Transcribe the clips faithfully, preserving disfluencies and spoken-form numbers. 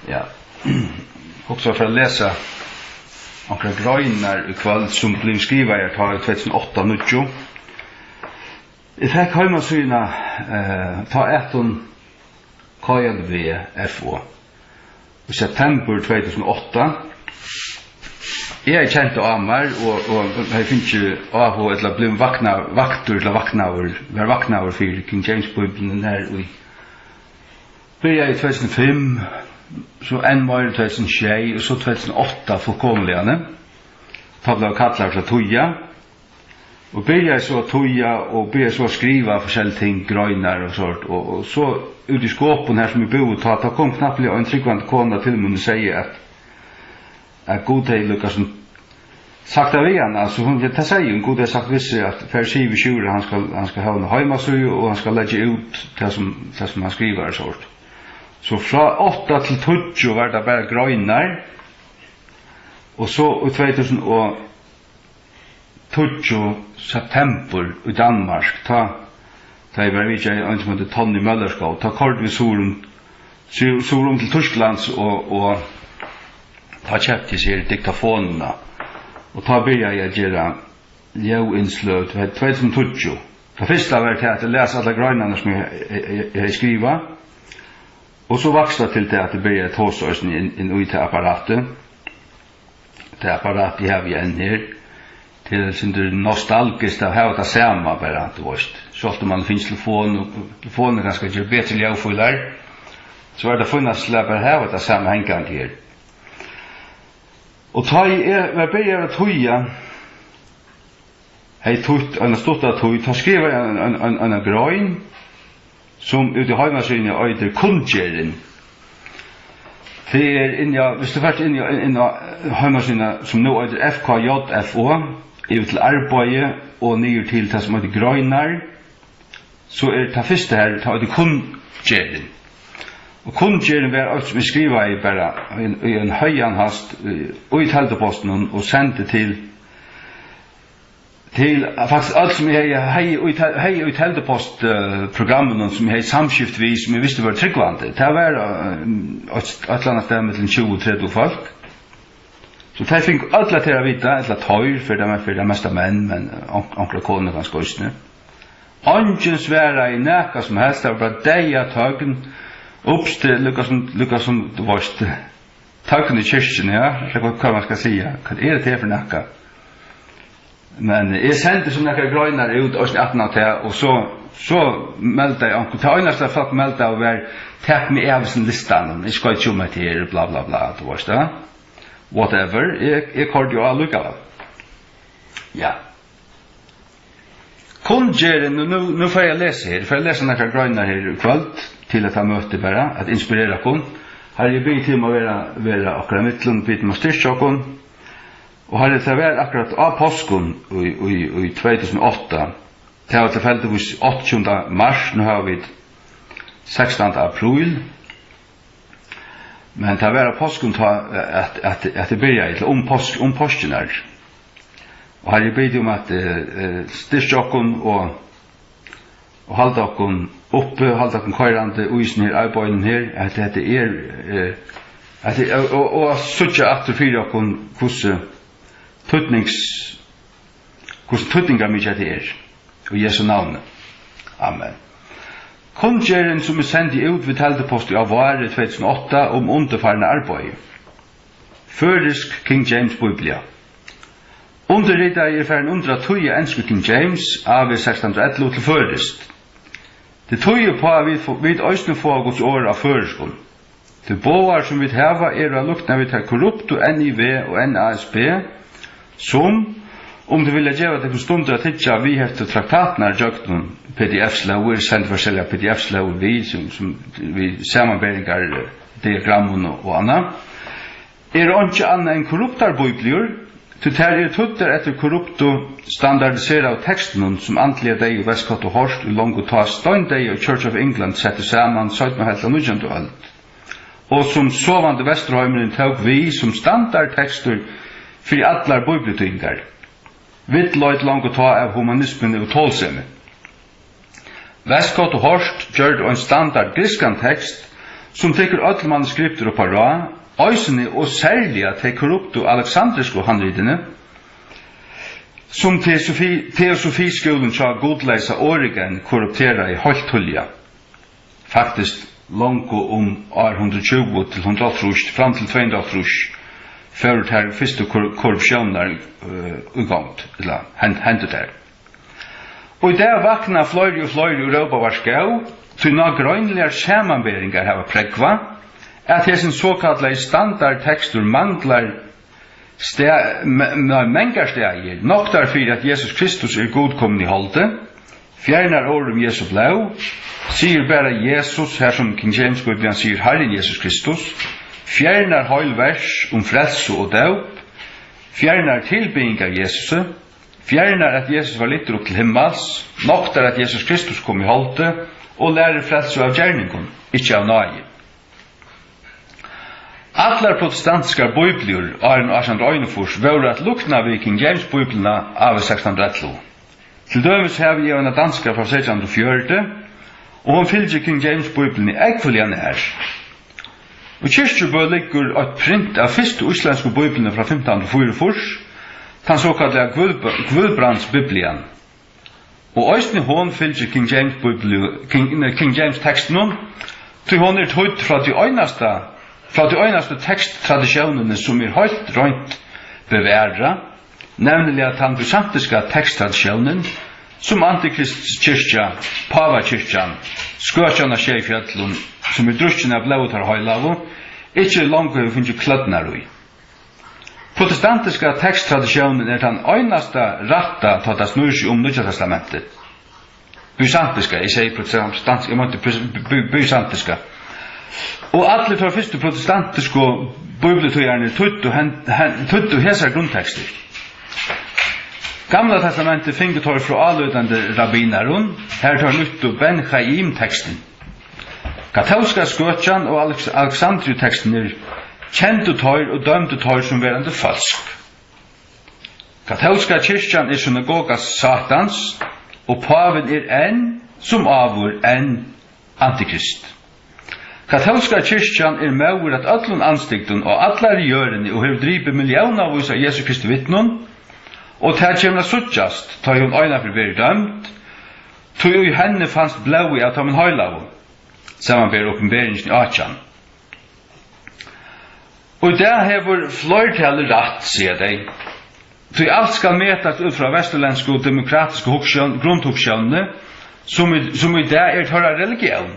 Ja. Hugsa for at lesa onkrar greinar í kvøld, sum blivu skrivaðar tá í tvey túsund og átta níggju. Eg fekk heimasíðuna, eh, Tá æt hon K J V F O í septembur tvey túsund og átta. Eg hevði kent tað á mær og, og hevði fingið áhuga ella blivið vakna-, vaktur ella vaknaður, var vaknaður fyri King James Bíbliuni nær í, byrjaði í tvey túsund og fimm, so enn meira í tvey túsund og sjey og so tvey túsund og átta fullkomiliga, ne? Tá bleiv eg kallaður til at týða. Og byrjaði so at týða og byrjaði so at skriva forskellig ting, greinar og sort, og, og so út í Skopun her sum eg búði tá, tá kom knappliga ein trúgvandi kona til mín og segði at, at Gud hevði líka sum sagt tað við hana, altso hon, tað segði hon, Gud hevði sagt við seg at far sig við Sjúrði, hann skal, hann skal hava eina heimasíðu og hann skal leggja út tað sum, tað sum hann skrivar og sort. So frá átta til tíggju var tað bara greinar, og so í tvey túsund og tíggju septembur í Danmark, tá, tá eg var vitjaði ein sum eitur Tonny Møllerskov, tá koyrdu vit suður um, su-, suður um til Týsklands og, og tá keypti eg sær diktafonina og tá byrjaði eg at gera ljóðinnsløg, tvey, tvey túsund og tíggju. Tað fyrsta var tað at eg las allar greinarnar sum eg, eg, eg, eg hevði skrivað og so vaks tað til tað at eg byrjaði at tosa eisini inn, inn í tað apparatið. Tað apparat, eg havi enn her, tað er eitt sindur nostalgiskt at hava tað sama, bara, tú veist. Sjálvt um mann finnur telefon, og telefonin kanska ger betri ljóðfílar, so er tað fínast at bara hava tað sama hangandi her. Og tá eg var byrjaður at týða, hevði týtt eina stutta tíð, tá skrivaði eg ein, ein, ein, eina grein, sum úti á heimasíðuni eitur Kunngerðin. Tað er inn á, viss tú fert inn á, inn á heimasíðuna, sum nú eitur F K J F O, yvir til arbeiði og niður til tað, sum eitur greinar, so er tað fyrsta her, tað eitur Kunngerðin. Og Kunngerðin var eitt, sum eg skrivaði bara í, í ein høgan hast, í, í teldupostinum og sendi til til, at faktiskt øll, sum eg hevði, hevði í tel-, hevði í teldupost, eh, programminum, sum eg hevði samskift við, sum eg visti vóru trúgvandi. Tað var, eh, eitt, eitt ella annað stað millum tjúgu og tretivu fólk. So tey fingu øll at, tey at vita, ella teir, fyri tað, fyri tað mesta menn, men, eh, onk-, onkrar konur kanska eisini. Eingin svaraði nakað sum helst, tað var bara deyðatøgn. Ups, tað er líka sum, líka sum, tú veist, tøgn í kirkjuni, ja, ella hvat, hvat man skal siga. Hvat er tað her fyri nakað? Men eg sendi so nakrar greinar út, eisini aftan á tað, og so, so meldaði onkur, tað einasta fólk meldaðu var, "Tak meg av hesum listanum, eg skal ikki um hetta her, bla, bla, bla", tú veist tað. Whatever, eg, eg koyrdi jo á allíkavæl. Ja. Kunngerðin, nú, nú, nú fari eg at lesa her, eg fari at lesa nakrar greinar her í kvøld, til hetta møti bara, at inspirera okkum. Harri, eg biði teg um at vera, vera okkara millum, biði teg um at styrkja okkum. Og Harri, tað var akkurát á páskum í, í, í tvey túsund og átta. Tað var tilfeldigvís átjanda mars, nú hava vit sekstanda apríl. Men tað var á páskum, tá at, at, at eg byrjaði, til um pásk, um páskirnar. Og Harri, eg biði teg um at, eh, eh, styrkja okkum og, og halda okkum uppi, halda okkum koyrandi í hesum her arbeiðinum her, at hetta er, eh, at, og, og, og at síggja aftur fyri okkum, hvussu týdnings-, hvussu týdningarmikið hetta er. Í Jesu navni. Amen. Kunngerðin, sum eg sendi út við telduposti á vári tvey túsund og átta um undirfarna arbeiði. Føroysk King James Bíblia. Undirritaði er farin undir at týða ensku King James, A V sekstan hundrað og ellivu, til føroyskt. Tað týðir upp á, at vit fo-, vit eisini fáa Guds orð á føroyskum. Tí báðar, sum vit hava, eru at líkna við tær korruptu N I V og N A S B, sum, um tit vilja geva tykkum stundir at hyggja viðheftir traktatirnar gjøgnum P D F-slóðir, senda forskelligar P D F-slóðir við, sum, sum, við samanberingar, eh, diagrammum og, og annað, eru einki annað enn korruptar bíbliur, tí tær eru týddar eftir korruptu, standardiseraðu tekstunum, sum andliga deyðu Westcott og Hort í longu tá steindeyða Church of England setti saman seinnu helvt av nítjandu øld, og sum sovandi Vesturheimurin tók við sum standardtekstur fyri allar bíbliutýðingar, villleidd longu tá av humanismuni og tolsemi. Westcott og Hort gjørdu ein standard grikskan tekst, sum tekur øll manuskriptir upp á ráð, eisini og serliga tey korruptu aleksandrisku handritini, sum teosofi-, teosofiskúlin hjá gudleysa Origen korrupteraði heilt tíðliga. Faktiskt longu um ár hundrað og tjúgu til hundrað og hálvtrýss, fram til tvey hundrað og hálvtrýss, fóru tær fyrstu kor-, korruptiónirnar, øh, í gongd, ella hend-, hendu tær. Og í dag vakna fleiri og fleiri og rópa varskó, tí nágreiniligar samanberingar hava prógvað, at hesin sokallaði standardtekstur manglar sta-, me-, me-, mangar staðir, noktar fyri, at Jesus Kristus er Gud komin í holdi, fjernar orð um Jesu blóð, sigur bara Jesus, har sum King James Biblian sigur Harrin Jesus Kristus, fjernar heil vers um frelsu og dóp, fjernar tilbiðing av Jesusi, fjernar, at Jesus var lyftur upp til himmals, noktar, at Jesus Kristus kom í holdi og lærir frelsu av gerningum, ikki av náði. Allar protestantiskar bíbliur áðrenn átjan hundrað og einogfýrs vóru at líkna við King James Bíbliuna av sekstan hundrað og ellivu. Til dømis havi eg eina danska frá seytjan hundrað og fjøruti, og hon fylgir King James Bíbliuni ógvuliga nær. Í Kirkjubø liggur eitt print av fyrstu íslendsku bíbliuni frá fimtan hundrað og fýraogfýrs, tann sokallaða Guðb-, Guðbrandsbiblian. Og eisini hon fylgir King James Bíbliu, King, nei, King James tekstinum, tí hon er týdd frá tí einasta, frá tí einastu teksttraditiónini, sum er heilt reint bevarað, nevniliga tann bysantiska teksttraditiónin, sum Antikristskirkja, Pávakirkjan, skøkjan á sjey fjøllum, sum er drukkin av blóði teirra heilagu, ikki longu hevur fingið klødnar í. Protestantiska teksttraditiónin er tann einasta rætta, tá tað snýr seg um Nýggja Testamentið. Bysantiska, eg segi protestantiska, eg meinti bys-, by-, bysantiska. Og allir teir fyrstu protestantisku bíbliutýðararnir týddu hen-, hen-, týddu hesar grundtekstir. Gamla Testamentið fingu teir frá álítandi rabbinarum, har teir nýttu Ben Chaim tekstin. Katólska skøkjan og Aleks-, Alexandriutekstirnir kendu teir og dømdu teir sum verandi følsk. Katólska kirkjan er synagoga Satans, og pávin er enn, sum áður, enn antikrist. Katólska kirkjan er móðir at øllum andstygdum á allari jørðini og hevur dripið milliónavís av Jesu Kristi vitnum, og tað kemur at síggjast, tá ið hon einaferð verður dømd, tí í henni fanst blóðið av teimum heilagu, samanber Opinberingin átjan. Og í dag hevur fleirtalið rætt, siga tey, tí alt skal metast út frá vesturlendsku demokratisku hugsjón, grundhugsjónini, sum í, sum í dag er teirra religión.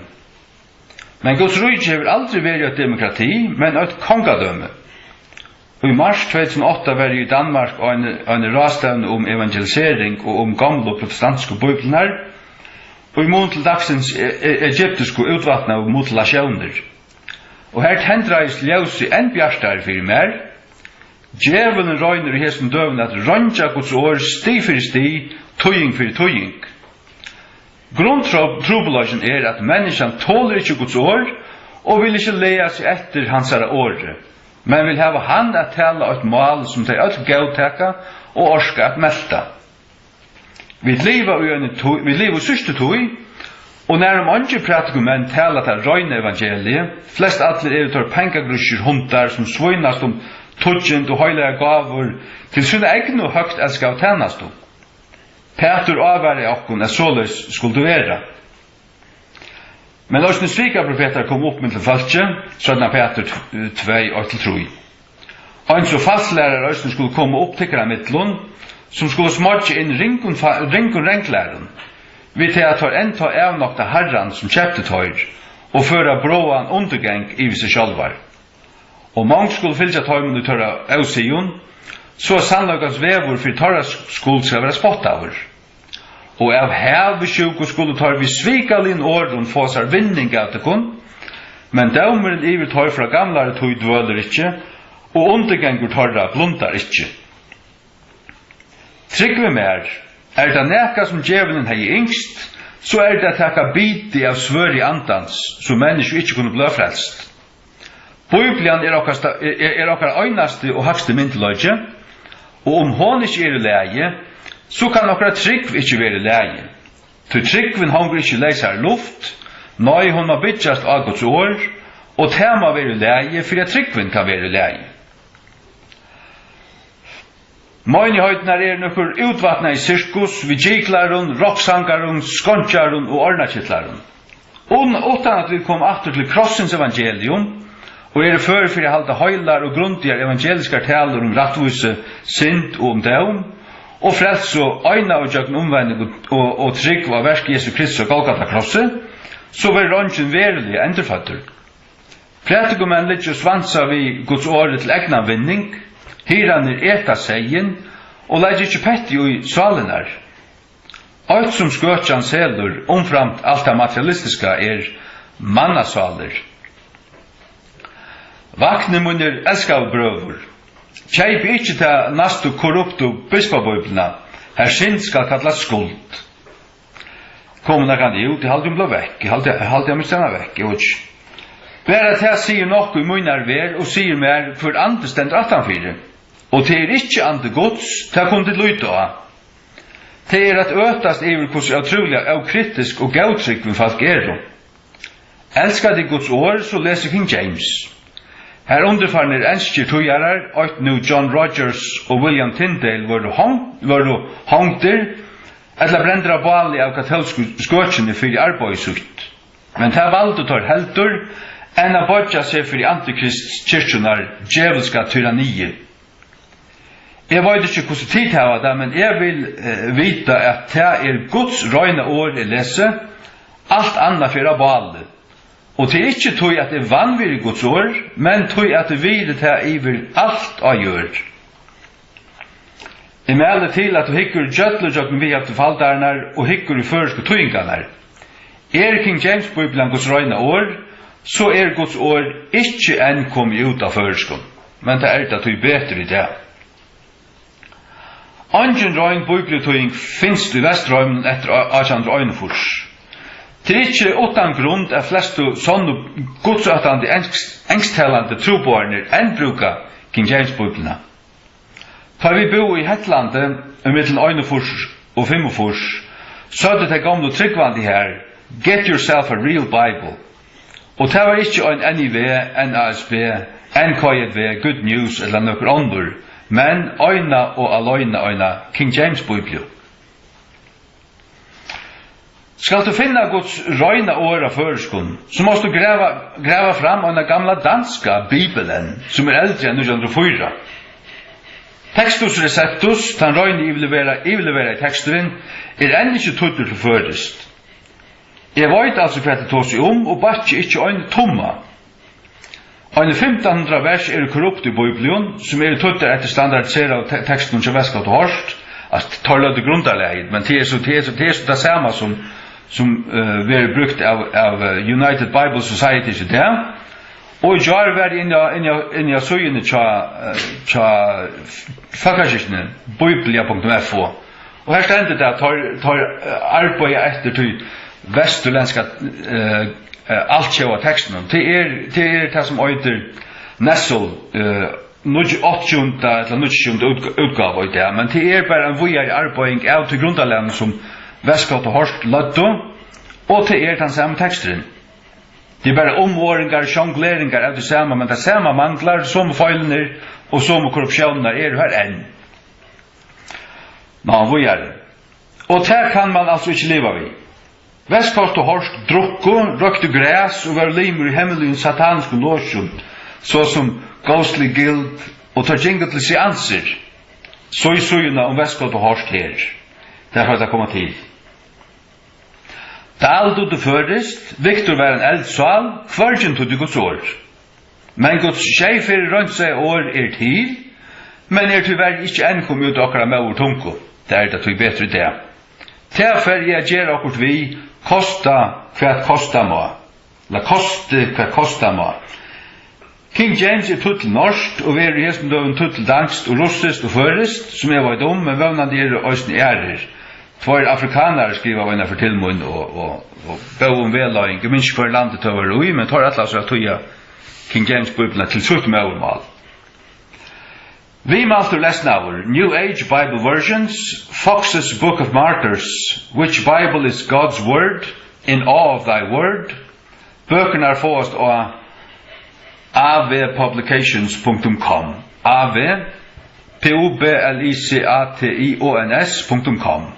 Men Guds ríki hevur aldri verið eitt demokrati, men eitt kongadømi. Í mars tvey túsund og átta var eg í Danmark á eini, eini ráðstevnu um evangelisering og um gomlu protestantsku bíbliurnar, í mun til dagsins e-, e-, egyptisku útvatnaðu mutilatiónir. Og har tendraðist ljósið enn bjartari fyri mær. Djevulin roynir í hesum døgum at reingja Guds orð stig fyri stig, týðing fyri týðing. Grundtrupulleikin er, at menniskjan tolir ikki Guds orð og vil ikki laga seg eftir hansara orði, men vil hava hann at tala eitt mál, sum tey øll góðtaka og orka at melta. Vit liva í eini tíð, vit liva í síðstu tíð, og nærum eingir prædikumenn tala tað reina evangeliið. Flest allir eru teir pengagrískir hundar, sum svínast um tíggjund og heilagar gávur til sína egnu høgt elskaðu tænastu. Pætur ávaraði okkum, at soleiðis skuldi vera. Men eisini svikaprofetar komu upp millum fólkið, seinna Pætur tvey, eitt til trý. Eins og falsklærarar eisini skulu koma upp tykkara millum, sum skulu smoyggja inn ringum fa-, ringum ranglærum, við tað at teir enntá avnokta Harran, sum keypti teir, og føra bráðan undirgang yvir seg sjálvar. Og mong skulu fylgja teimum í teirra ósigum, so at sannleikans vegur fyri teirra skuld skal vera spottaður. Og av havisjúku skulu teir við svikaligum orðum fáa sær vinning av tykkum, men dómurin yvir teir frá gamlari tíð dvølir ikki, og undirgangur teirra blundar ikki. Trúgvið mær, er tað nakað, sum djevulin hevði ynskt, so er tað at taka biti av svørði Andans, so menniskju ikki kunnu bliva frelst. Bíblian er okkara sta-, er, er okkara einasti og hægsti myndugleiki, og um hon ikki er í lagi, so kann okkara trúgv ikki vera í lagi. Tí trúgvin hongur ikki í leysari luft, nei, hon má byggjast á Guds orð, Og tað má vera í lagi, fyri at trúgvin kann vera í lagi. Meinigheiternar eru nøkur útvatnaði sirkus við giklarum, rokksangarum, skonkjarum og ornakitlarum. Un-, uttan at vit koma aftur til krossins evangelium og eru før fyri at halda heilar og grundigar evangeliskar talur um rættvísi, synd og um dóm, og frelsu eina og gjøgnum umvending og, og, og trúgv á verk Jesu Krists á Golgata krossi, so verður eingin veruliga endurføddur. Prædikumenn liggja og svansa við Guds orði til egnan vinning, hirðarnir eta seyðin og leggja ikki petti í sálirnar. Eitt sum skøkjan selur, umframt alt tað materialistiska, er mannasálir. Vaknið, mínir elskaðu brøður, keypið ikki ta næstu korruptu bispabíbliuna, har synd skal kallast skuld. Kom nakran út? Eg haldi, hon bleiv vekk. Eg haldi, eg haldi, eg misti hana vekk. Eg veit ikki. Bara tað sigur nokk í mínar verð og sigur mær, hvør andi stendur aftanfyri. Og tað er ikki andi Guds, tað kunnu tit líta á. Tað er at øtast yvir, hvussu ótrúliga ókritisk og góðtrúgvin fólk eru. Elska tit Guds orð, so lesið King James. Har undirfarnir enskir týðarar, eitt nú John Rogers og William Tyndale, vóru hong-, vóru hongdir ella brendir á báli av katólsku skøkjuni fyri arbeiði sítt. Men tað valdu teir heldur enn at boyggja seg fyri antikrists kirkjunnar djevulska tyranniið. Eg veit ikki, hvussu tit hava tað, men eg vil, eh, vita, at tað er Guds reina orð, eg lesi, alt annað fer á bálið. Og tað er ikki tí, at eg vanvirði Guds orð, men tí, at eg virði tað yvir alt á jørð. Eg mæli til, at tú hyggur gjølla gjøgnum viðhæftu faldarnar og hyggur í føroysku týðingarnar. Er King James Bíblian Guds reina orð, so er Guds orð ikki enn komið út á føroyskum, men tað er tað tíbetur í dag. Eingin rein bíbliutýðing finst í Vesturheiminum eftir á-, átjan hundrað og einogfýrs. Tað er ikki uttan grund, at flestu sonnu gudsóttandi ensk-, ensktalandi trúboðarnir enn brúka King James Bíbliuna. Tá vit búðu í Hetlandi í millum einogfýrs og fimmogfýrs, søgdu tey gomlu trúgvandi har: "Get yourself a real Bible." Og tað var ikki ein N I V, N A S B, N K J V, Good News ella nøkur onnur, men eina og aleina eina King James Bíbliu. Skalt tú finna Guds reina orð á føroyskum, so mást tú grava, grava fram eina gamla danska Bibelen, sum er eldri enn nítjan hundrað og fýra. Textus Receptus, tann reini yvirlevera-, yvirleveraði teksturin, er enn ikki týddur til føroyskt. Eg veit altso, hvat eg tosi um, og bakki ikki ein tumma. Eini fimtan hundrað vers eru korrupt í Bíblium, sum eru týddar eftir standardiseraðu te-, tekstunum hjá Westcott og Hort, at teir løgdu grundarlagið, men tað er so, tað er so, tað er so tað sama sum, sum, eh, verður brúkt av, av, eh, United Bible Society í dag. Og í gjár var eg inni á, inni á, inni á síðuni hjá, eh, hjá Fólkakirkjuni, biblia punktum f o. Og her stendur tað, at teir, teir, eh, arbeiða eftir tí vesturlendska, eh, eh, altjóða tekstinum. Tað er, tað er tað, sum eitur Nessol, eh, níggju-, átjandu ella níggjuogtjúgundu útg-, útgáva í dag, men tað er bara ein víðari arbeiðing av tí grundarlagnum, sum Westcott og Hort løgdu, og tað er tann sami teksturin. Tað er bara umorðingar, sjongleringar av tí sama, men tað sama manglar, somu feilirnir og somu korruptiónirnar eru har enn. Ná, víðari. Og tað kann mann altso ikki liva við. Westcott og Hort drukku, royktu gras og vóru limir í hemmeligum sataniskum losjum, so sum Ghostly Guild, og teir gingu til seansir. So í síðuna um Westcott og Hort her. Tað er at koma til. Dahl dugdi føroyskt, Victor var ein eldsál, hvørgin týddi Guds orð. Men Guds sjey ferðir reinsaða orð er til, men er tíverri ikki enn komið út á okkara móðurtungu. Tað er tað tíbetur í dag. Tað fari eg at gera okkurt við, kosta hvat kosta má. Ella kosti hvat kosta má. King James er týdd til norskt og verður í hesum døgum týdd til danskt og russiskt og føroyskt, sum eg veit um, men vónandi eru eisini aðrir. Tveir afrikanarar skrivaðu eina ferð til mín og, og, og bóðu um vegleiðing. Eg minnist ikki, hvørji landi tey vóru í, men teir ætlaðu sær at týða King James Bíbliuna til sítt móðurmál. Viðmæltur lesnaður, New Age Bible Versions, Fox's Book of Martyrs, Which Bible is God's Word, In Awe of Thy Word. Bøkurnar fáast á avpublications punktum com. A V P U B L I C A T I O N S punktum com.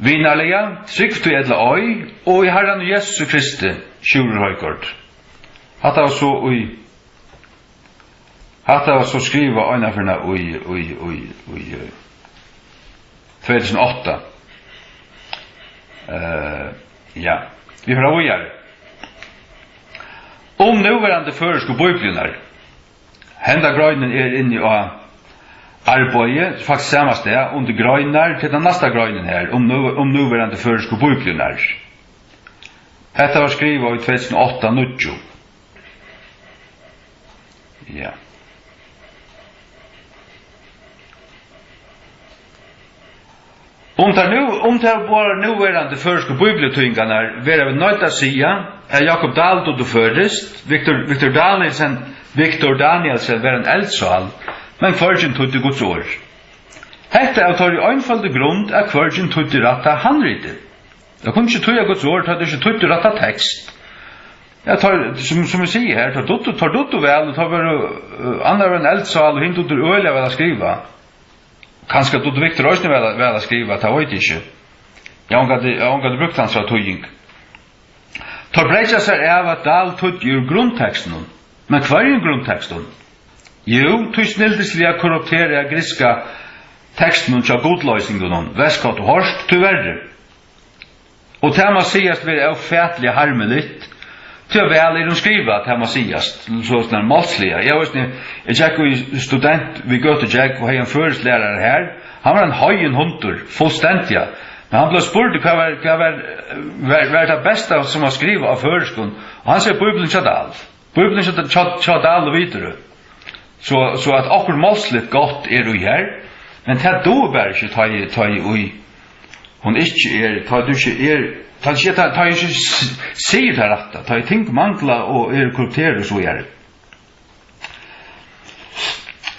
Vinarliga, trúgv tí ella ei, og í Harranum Jesusi Kristi, Sjúrður Højgaard. Hatta var so í, hatta var so skrivað einaferð í, í, í, í, eh, tvey túsund og átta. Eh, ja, vit fara víðari. Um núverandi føroysku bíbliurnar. Henda greinin er inni á Arbeiði, faktiskt sama stað, undir greinar, til tann næsta greinin her, um nú, um núverandi føroysku bíbliurnar. Hetta var skrivað í tvey túsund og átta níggju. Ja. Um tær nú, um tær báðar núverandi føroysku bíbliutýðingarnar verða vit noydd at siga, at Jákup Dahl dugdi føroyskt, Victor, Victor Danielsen, Victor Danielsen var ein eldsál, men hvørgin týddi Guds orð. Hetta av teirri einføldu grund, at hvørgin týddi rætta handritið. Tað kundi ikki týða Guds orð, tá tað ikki týddi rætta tekst. Ja, teir, sum, sum eg sigi her, teir dugdu, teir dugdu væl, og teir vóru, eh, annar var ein eldsál, og hin dugdi øgiliga væl at skriva. Kanska dugdi Victor eisini væl, væl at skriva, tað veit eg ikki. Eg havi ongantíð, eg havi ongantíð brúkt hansara týðing. Teir brekja sær av, at Dahl týddi úr grundtekstunum. Men hvørjum grundtekstum? Jú, tí snildisliga korrupteraða grikska tekstinum hjá gudloysingunum, Vestkot og Hort, tíverri. Og tað má sigast vera ófatiliga harmiligt, tí at væl er hon skrivað, tað má sigast, soleiðis málsliga. Eg veitst, eg gekk í student við Gøtu Gjógv og hevði ein føroysklærara har. Hann var ein heiðin hundur, fullstendiga. Men hann bleiv spurdur, hvat var, hvat var, var, var tað besta, sum var skrivað á føroyskum? Og hann segði, Bíblian hjá Dahl. Bíblian hjá, hjá, hjá Dahl og Widerøe. So, so at okkurt málsligt gott er í har, men tað dugir bara ikki, tá ið, tá ið í hon ikki er, tá ið tú ikki er, tá ið ikki, tá, tá ið ikki s-, sigur tað rætta, tá ið ting mangla og eru korrupterað og so víðari.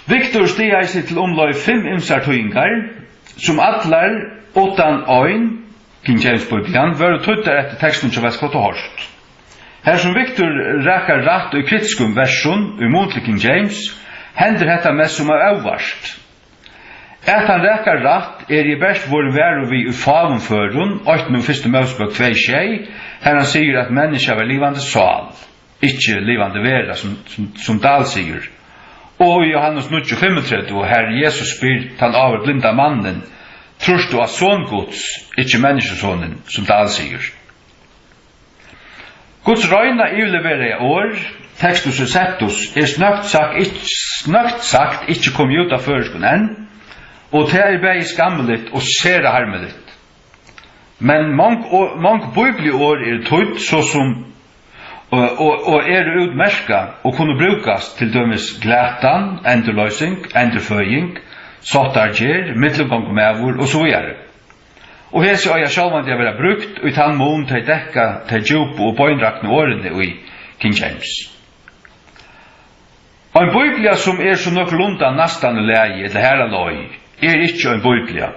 Victor staðaði seg til umleið fimm ymsar týðingar, sum allar, uttan ein, King James Bíblian, vóru týddar eftir tekstum hjá Westcott og Hort. Har sum Victor rakar rætt í kritiskum versum í mun til King James, hendir hetta mest sum av óvart. At hann rakar rætt, eri eg bert vorðin varur við í fáum førum, eitt nú fyrstu Mósebók tvey sjey, har hann sigur, at menniskjað var livandi sál, ikki livandi vera, sum, sum, sum Dahl sigur. Og í Jóhannes níggju fimmogtretivu, har Jesus spyr tann áður blinda mannin, trýrt tú á Son Guds, ikki Menniskjusonin, sum Dahl sigur. Guds reina yvirleveraða orð, Textus Receptus, er snøgt sagt ikki, snøgt sagt ikki komið út á føroyskum enn, og tað er bæði skammiligt og sera harmiligt. Men mong o-, mong bíbliuorð eru týdd, so sum, og, og, og eru útmerkað og kunnu brúkast, til dømis glatan, endurloysing, endurføðing, sáttargerð, millumgongumaður og so víðari. Og hesi eiga sjálvandi at verða brúkt í tann mun, tey dekka tey djúpu og beinraknu orðini í King James. Ein bíblia, sum er so nøkulunda næstan í lagi, ella har á leið, er ikki ein bíblia.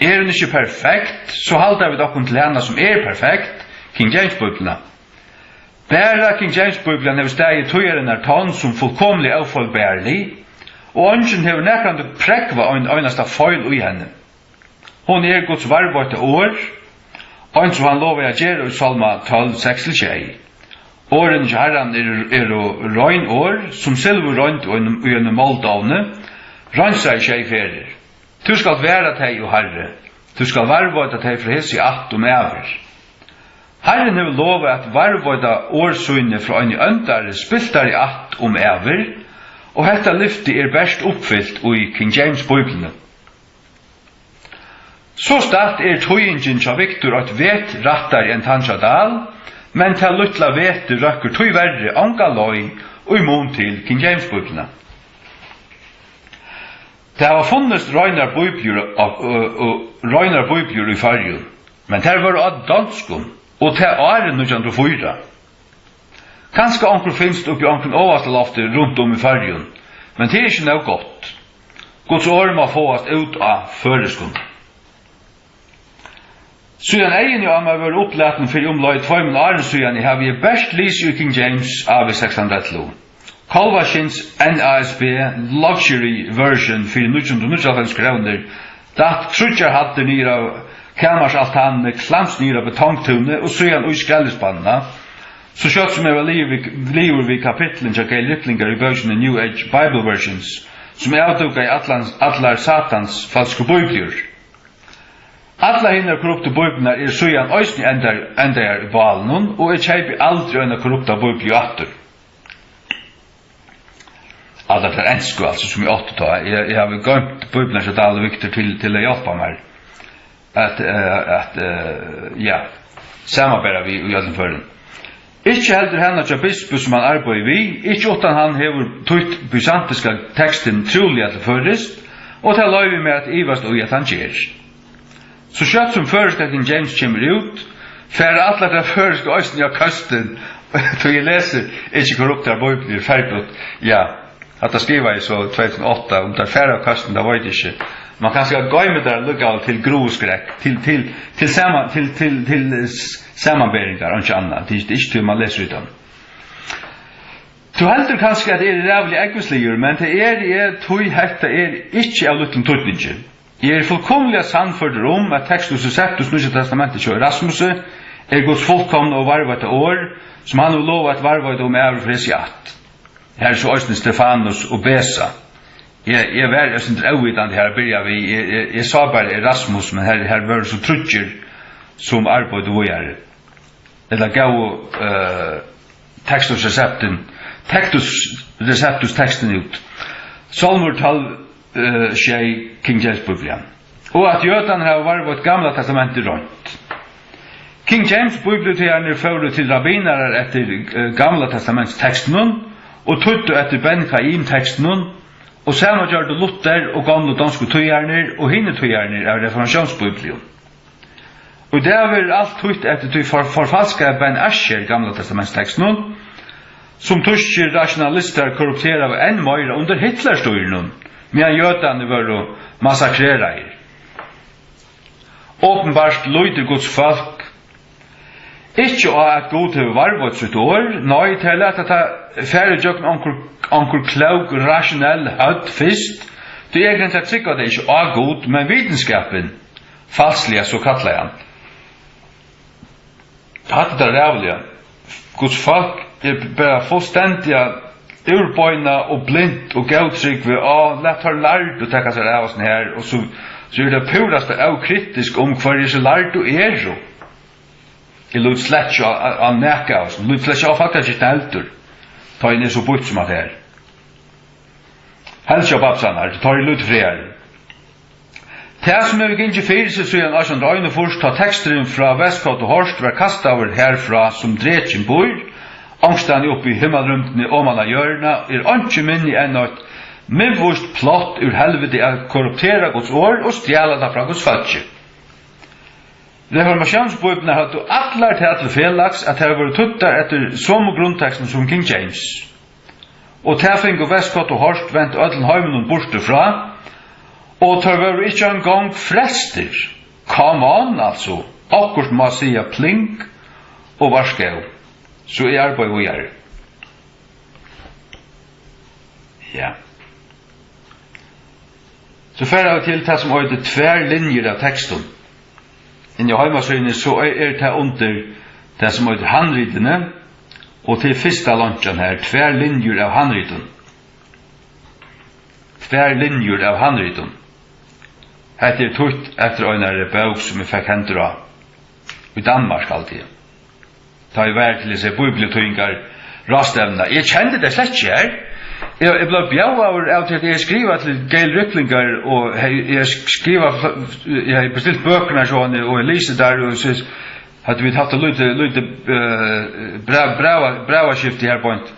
Er hon ikki perfekt, so halda vit okkum til hana, sum er perfekt, King James Bíbliuna. Bara King James Bíblian hevur staðið í tíðarinnar tonn sum fullkomiliga ófeilbarlig, og eingin hevur nakrantíð prógvað ein einasta feil í henni. Hon er Guds varðveitta orð, eins og hann lovaði at gera í Sálma tólv, seks til sjey. Orðini hjá Harranum eru, eru rein orð, sum silvur reint í einum, í einum moldovni, reinsað sjey ferðir. Tú skalt vara tey, o Harri, tú skalt varðveita tey frá hesi ætt um ævir. Harrin hevur lovað at varðveita orð síni frá eini óndari, spiltari ætt um ævir, og hetta lyfti er bert uppfylt í King James Bíbliuni. Sostatt er týðingin hjá Victor eitt vet rættari enn tann hjá Dahl, men tað lítla vetið røkkur tíverri onga leið í mun til King James Bíbliuna. Tað hava funnist reinar bíbliur, og, og, og reinar bíbliur í Føroyum, men tær vóru á donskum, og tað árið nítjan hundrað og fýra. Kanska onkur finst uppi á onkrum ovasta lofti runt um í Føroyum, men tað er ikki nóg gott. Guds orð má fáast út á føroyskum. Síðan eyguni á mær vóru upplatin fyri umleið tveimum árum síðani, havi eg bert lisið í King James A V seks hundrað og ellivu. Kálvaskins N A S B Luxury Version fyri níggju hundrað og níggjuoghálvfems krónur, datt tríggjar hæddir niður av kamarsaltanini, klamst niður á betongtúnið og síðan í skrellispannina, so skjótt sum eg var liðugur við, liðugur við kapitlin hjá Gail Riplinger í bókini New Age Bible Versions, sum avdúkaði allan, allar Satans falsku bíbliur. Allar hinar korruptu bíbliurnar eru síðan eisini endar, endaðar í bálinum, og eg keypi aldri eina korrupta bíbliu aftur. Allar tær ensku, altso, sum eg átti tá. Eg, eg havi goymt bíbliurnar hjá Dahl og Victor til, til at hjálpa mær at, eh, at, eh, ja, samanbera við í øllum førum. Ikki heldur hana hjá bispi, sum hann arbeiðir við, ikki uttan hann hevur týtt bysantinska tekstin trúliga til føroyskt, og tað loyvi eg mær at ivast í, at hann ger. So skjótt sum føroyska King James kemur út, fara allar tær føroysku eisini á køstin, tí eg lesi ikki korruptar bíbliur, ferdigt, ja. Hatta skrivaði eg so tvey túsund og átta, um tær fara á køstin, tað veit eg ikki. Man kanska goymir tær allíkavæl til gruvuskrekk, til, til, til sama-, til, til, til, eh, s-, samanberingar, og ikki annað. Tað er, tað er ikki tí, man lesur í teimum. Tú heldur kanska, at eg eri ræðuliga ógvusligur, men tað eri eg, tí hetta er ikki av lítlum týdningi. Eg eri fullkomiliga sannførdur um, at Textus Receptus, Nýggja Testamentið hjá Erasmusi, er Guds fullkomna og varðveitta orð, sum hann hevur lovað at varðveita um ævir fyri hesi ætt. Har er so eisini Stefanus og Beza. Eg, eg var eitt sindur óvitandi har at byrja við. Eg, eg, eg sá bara Erasmus, men har, har vóru so tríggir sum arbeiddu víðari. Ella góvu, eh, Textus Receptum, Textus Receptus tekstin út. Sálmur tólv, eh, sjey, King James Biblian. Og at jødarnir hava varðveitt Gamla Testamentið reint. King James bíbliutegararnir fóru til rabbinarar eftir, eh, Gamla Testamentstekstinum og týddu eftir Ben Chaim tekstinum, og sama gjørdu Luther og gomlu donsku týðararnir og hinir týðararnir av reformatiónsbíblium. Og í dag verður alt týtt eftir tí for-, forfalskaða Ben Asher Gamla Testamentstekstinum, sum týskir rasjonalistar korrupteraðu enn meira undir Hitlerstýrinum, meðan jødarnir vóru massakreraðir. Openbart lítur Guds fólk ikki á, at Gud hevur varðveitt sítt orð, nei, tey lata tað fara ígjøgnum onkur, onkur klók, rasjonell høvd fyrst, tí egentliga trúgva tey ikki á Gud, men vitinskapin, falsliga so kallaðan. Hatta er tað ræðuliga. Guds fólk er bara fullstendiga úrbeinað og blint og góðtrúgvið. Á, lat teir lærdu taka sær av hasum her, og so, so er tað púrasta ókritiskt um, hvørji hesi lærdu eru. Eg líti slett ikki á, á, á nakað av hasum. Eg líti slett ikki á fólkakirkjuna heldur, tá eg eri so býtt sum hatta her. Helst hjá Babsanari, tá eri eg lítið frægari. Tað, sum hevur gingið fyri seg síðan átjan hundrað og einogfýrs, tá teksturin frá Westcott og Hort var kastaður harfrá, sum drekin býr, onkrastaðni uppi í himmalrúmdini oman á jørðina, er einki minni enn eitt miðvíst plátt úr helviti at korruptera Guds orð og stjala tað frá Guds fólki. Reformatiónsbíbliurnar høvdu allar tað til felags, at tær vóru týddar eftir somu grundtekstum sum King James. Og tað fingu Westcott og Hort vent øllum heiminum burtur frá, og teir vóru ikki eingong frelstir. Come on, altso. Okkurt má siga pling og varskó, so eg arbeiði víðari. Ja. So fara vit til tað, sum eitur Tvær linjur av tekstum. Inni á heimasíðuni, so er, er tað undir tað, sum eitur Handritini, og tað er fyrsta leinkjan her, Tvær linjur av handritum. Tvær linjur av handritum. Hetta er týtt eftir einari bók, sum eg fekk hendur á í Danmark, haldi eg. Tá eg var til hesa bíbliutýðingarráðstevnuna. Eg kendi tað slett ikki her. Eg, eg bleiv bjóðaður av tí, at eg skrivaði til Gail Riplinger, og he-, eg skrivaði, eg hevði bestilt bøkurnar hjá henni, og eg lesi tær, og so høvdu vit havt eitt lítið, lítið, eh, bræv-, bræva-, brævaskifti her beint.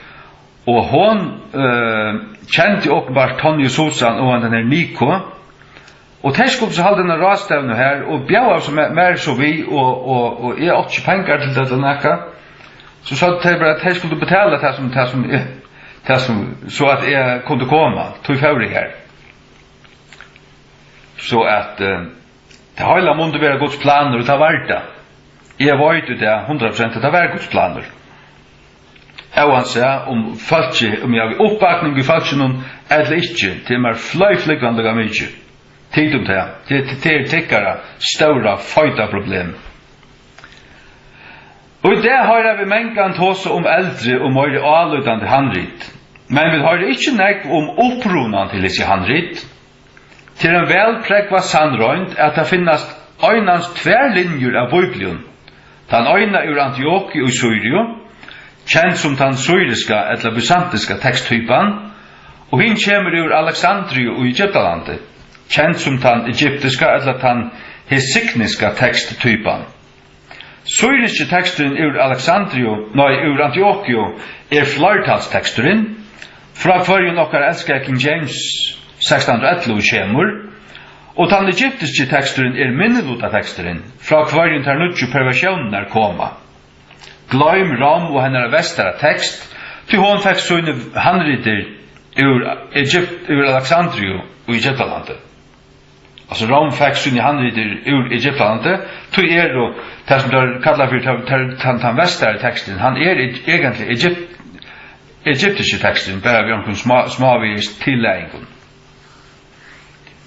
Og hon, eh, kendi openbart Tonju Susan og hann, den her Nico. Og tey skuldu so halda eina ráðstevnu her og bjóðaðu so mær, mær so við, og, og, og eg átti ikki pengar til tað ella nakað. So søgdu tey bara, at tey skuldu betala tað sum, tað sum eg, tað sum, so at eg kundi koma. Tí fór eg her. So at, eh, tað heila mundi vera Guds planur, og tað var tað. Eg veit í dag hundrað prosent, at tað var Guds planur. Óansæð um fólkið, um eg havi uppbakning í fólkinum ella ikki, tað er mær fløy flúgvandi líka mikið. Tit um tað. Tað, tað, tað er tykkara stóra, feita problem. Og í dag hoyra vit mangan tosa um eldri og meiri álítandi handrit. Men vit hoyra ikki nógv um upprunan til hesi handrit. Tað er ein væl prógvað sannroynd, at tað finnast einans tvær linjur av Bíblium. Tann eina úr Antiokiu í Sýriu, kend sum tann sýriska ella bysantiska teksttypan, og hin kemur úr Alexandriu í Egyptalandi, kend sum tann egyptiska ella tann hesigniska teksttypan. Sýriski teksturin úr Alexandriu, nei, úr Antiokiu, er fleirtalsteksturin, frá hvørjum okkara elskaða King James sekstan hundrað og ellivu kemur, og tann egyptiski teksturin er minnilutateksturin, frá hvørjum tær níggju perversiónirnar koma. Gloym Rom og hennara vestara tekst, tí hon fekk síni handritir úr Egypt, úr Alexandriu í Egyptalandi. Altso, Rom fekk síni handritir úr Egyptalandi, tí eru tað, sum teir kalla fyri, teir, teir, tann, tann vestari teksturin, hann er eg-, eigentliga Egypt-, egyptiski teksturin, bara við onkrum smá-, smávegis tillagingum.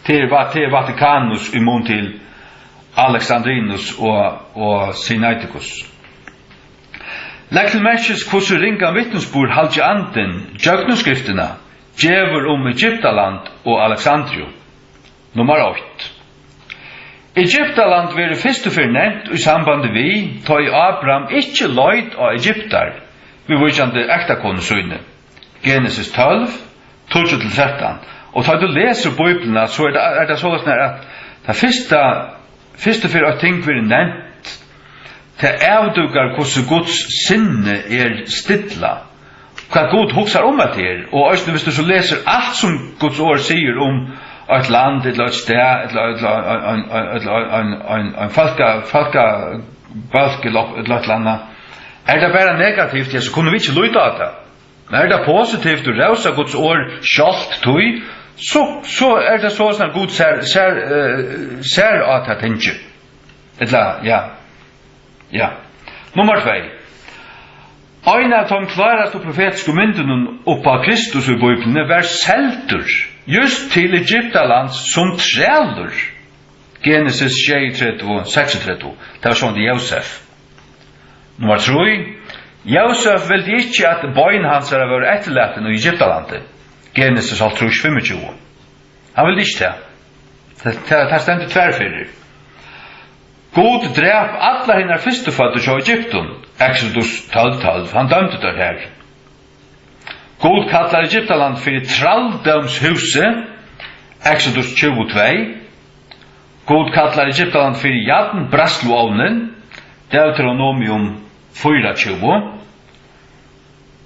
Tað er Va-, tað er Vatikanus í mun til Alexandrinus og, og Sinaiticus. Legg til merkis, hvussu ringan vitnisburð halgi andin, gjøgnum skriftina, gevur um Egyptaland og Alexandriu. Nummar eitt. Egyptaland verður fyrstu ferð nevnt í sambandi við, tá ið Ábraham ikki leit á Egyptar, viðvíkjandi ektakonu síni. Genesis tólv, tíggju til trettan. Og tá tú lesur Bíbliuna, so er tað, er tað soleiðis, at tað fyrsta, fyrstu ferð eitt ting verður nevnt, tað avdúkar, hvussu Guds sinni er stillað, hvat Gud hugsar um hetta her. Og eisini, viss tú so lesur alt, sum Guds orð sigur um eitt land, ella eitt stað, ella, ella ein, ein, ein, ein, ein, ein, ein fólka-, fólkabólk, ella, ella eitt ella annað, er tað bara negativt, ja, so kunnu vit ikki líta á tað. Men er tað positivt og rósa Guds orð sjálvt, tí, so, so er tað soleiðis, at Gud sær, sær, eh, sær á tað tingið. Ella, ja. Ja. Nummar tvey. Ein av teimum klárastu profetisku myndunum upp á Kristus í Bíbliuni var seldur, júst til Egyptalands sum trælur. Genesis sjeyogtretivu, seksogtretivu. Tað var sjálvandi Jósef. Nummar trý. Jósef vildi ikki, at bein hansara vóru eftirlatin í Egyptalandi. Genesis hálvtrýss, fimmogtjúgu. Hann vildi ikki tað. Tað, tað, tað stendur tvær ferðir. Gud drap allar hinar fyrstuføddu hjá Egyptum, Exodus tólv tólv, hann dømdi teir har. Gud kallar Egyptaland fyri trældómshúsið, Exodus tjúgu tvey. Gud kallar Egyptaland fyri jarnbræðsluovnin, Deuteronomium fýra tjúgu.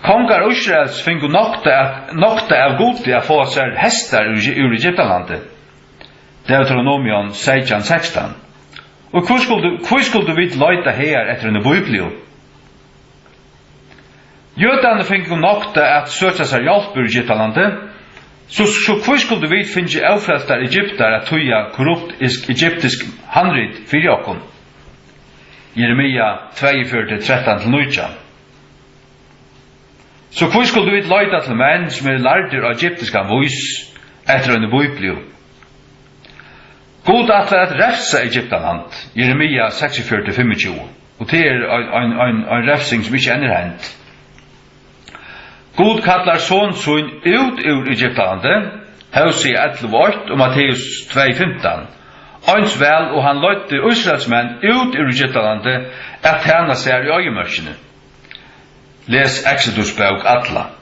Kongar Ísraels fingu nokta at, nokta av Gudi at fáa sær hestar úr, úr Egyptalandi. Deuteronomion seytjan sekstan. Og hví skuldu, hví skuldu vit leita hagar eftir eini bíbliu? Jødarnir fingu nokta at søkja sær hjálp úr Egyptalandi, so, so hví skuldu vit fingið ófrelstar Egyptar at týða korrupt is-, egyptisk handrit fyri okkum? Jeremia tveyogfjøruti, trettan til nítjan. So hví skuldu vit leita til menn, sum eru lærdir á egyptiskan vís, eftir eini bíbliu? Gud ætlar at revsa Egyptaland, Jeremia seksogfjøruti, fimmogtjúgu, og tað er ein, ein, ein, ein revsing, sum ikki enn er hend. Gud kallar son sín út úr Egyptalandi, Hósea ellivu eitt og Matteus tvey fimtan, eins væl og hann leiddi Ísraelsmenn út úr Egyptalandi at tæna sær í oyðimørkini. Les Exodus bók alla.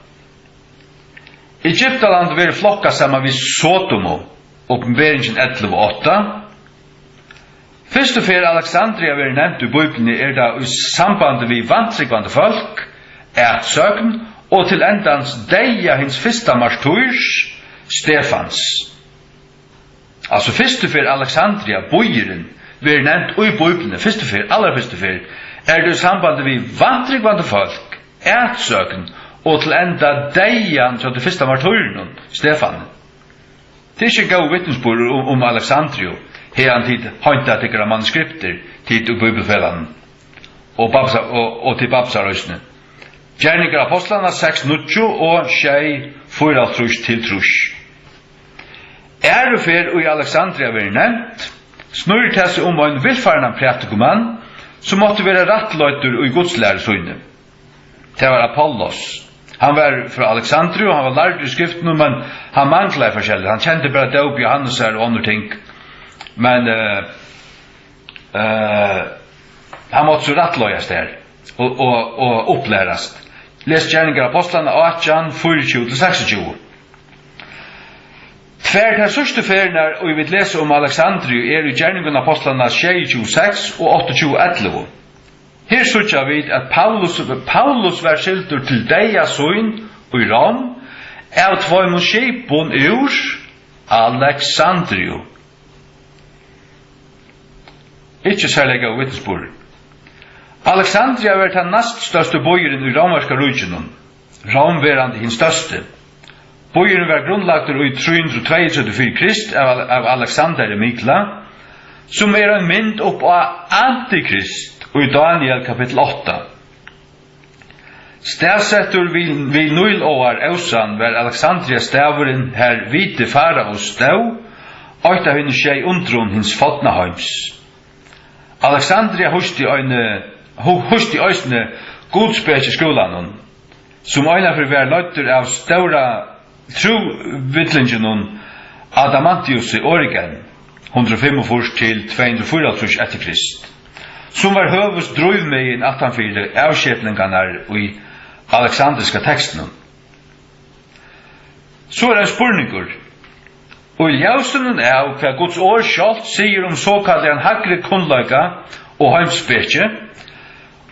Egyptaland verður flokkað saman við Sodomu, Opinberingin ellivu átta. Fyrstu ferð Alexandria verður nevnt í Bíbliuni, er tað í sambandi við vantrúgvandi fólk, atsókn og til endans deyða hins fyrsta martýrs, Stefans. Altso, fyrstu ferð Alexandria, býurin, verður nevnt í Bíbliuni, fyrstu ferð, allarfyrstu ferð, er tað í sambandi við vantrúgvandi fólk, atsókn og til enda deyðan hjá tí fyrsta martýrinum, Stefani. Tað er ikki ein góður vitnisburður um, um Alexandriu, haðan tit heinta tykkara manuskriptir, tit úr Bíbliufelagnum, og Babsa-, og, og til Babsar eisini. Gerningar Ápostlanna seks níggju og sjey fýraoghálvtrýss til trýss. Aðru ferð, ið Alexandria verður nevnt, snýr tað seg um ein villfarnan prædikumann, sum mátti vera rættleiddur í gudslæru síni. Tað var Apollos. Hann var frá Alexandriu, hann var lærdur í skriftunum, men hann manglaði forskelligt. Hann kendi bara dóp Jóhannesar og onnur ting. Men, eh, eh, hann mátti so rættleiðast har og, og, og upplærast. Les Gerningar Ápostlanna átjan, fýraogtjúgu til seksogtjúgu. Tvær tær síðstu ferðirnar, ið vit lesa um Alexandriu, eru í Gerningum Ápostlanna sjeyogtjúgu seks og áttaogtjúgu ellivu. Her síggja vit, at Paulus, Paulus var sildur til deyða sín í Rom av tveimum skipum úr Alexandriu. Ikki serliga góður vitnisburður. Alexandria var tann næststørsti býurin í Rómverska ríkinum, Rom verandi hin størsti. Býurin var grundlagdur í trý hundrað og tveyogtretivu fyri Krist av, av Alexander den Mikla, sum er ein mynd upp á antikrist í Daniel kapittul átta. Staðsettur við, við Níláar ósan var Alexandria staðurin, har viti faraos stóð, eitt av hinum sjey undrum hins forna heims. Alexandria hýsti eini, hú-, hýsti eisini gudspekiskúlanum, sum einaferð var leiddur av stóra trúvillinginum Adamantiusi Origen, hundrað og fimmogfýrs til tvey hundrað og fýraoghálvtrýss eftir Krist, sum var høvuðsdrívmegin aftanfyri avskeplingarnar í alexandriska tekstinum. So er ein spurningur. Í ljósinum av, hvat Guds orð sjálvt sigur um sokallaðan hægri kunnleika og heimspeki,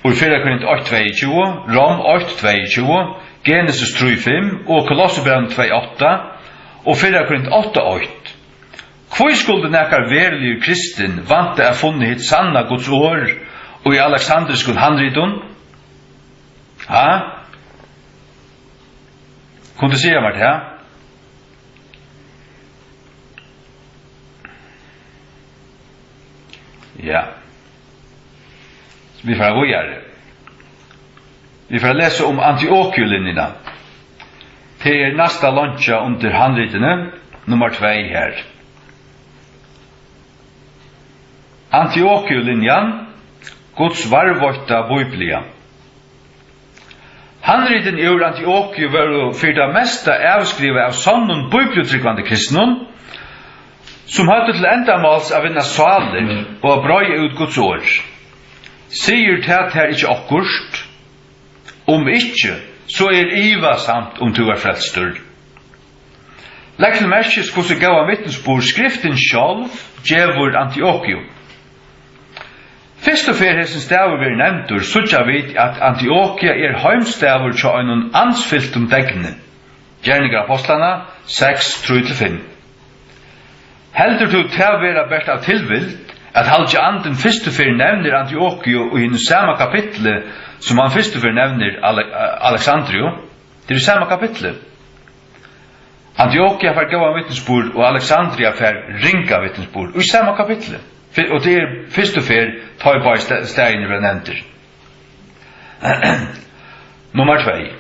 í fyrra Korint eitt tveyogtjúgu, Rom eitt tveyogtjúgu, Genesis trý fimm og Kolossebrævinum tvey átta og fyrra Korint átta eitt. Hví skuldi nakar veruligur kristin vænta at funnið hitt sanna Guds orð í alexandriskum handritum? Ha? Kundu siga mær tað? Ja. Vit fara víðari. Vit fara at lesa um Antiokiulinjuna. Tað er næsta leinkja undir handritini, nummar tvey her. Antiokiulinjan, Guds varðveitta Biblia. Handritin úr Antiokiu vóru fyri tað mesta avskrivað av sonnum bíbliutrúgvandi kristnum, sum høvdu til endamáls at vinna sálir og at breiða út Guds orð. Sigur tað tær ikki okkurt? Um ikki, so er ivasamt, um tú ert frelstur. Legg til merkis, hvussu góðan vitnisburð Skriftin sjálv gevur Antiokiu. Fyrstu ferð hesin staður verður nevndur, síggja vit, at Antiokia er heimstaður hjá einum andfyltum degni. Gerningar Ápostlanna seks, trý til fimm. Heldur tú tað vera bert av tilvild, at Halgi Andin fyrstu ferð nevnir Antiokiu í hinum sama kapitli, sum hann fyrstu ferð nevnir Ale-, Alexandriu? Tað er í sama kapitli. Antiokia fær góðan vitnisburð, og Alexandria fær ringa vitnisburð í sama kapitli. Fyr-, og tað er fyrstu ferð, tá ið báðir sta-, staðirnir verða nevndir. Nummar tvey.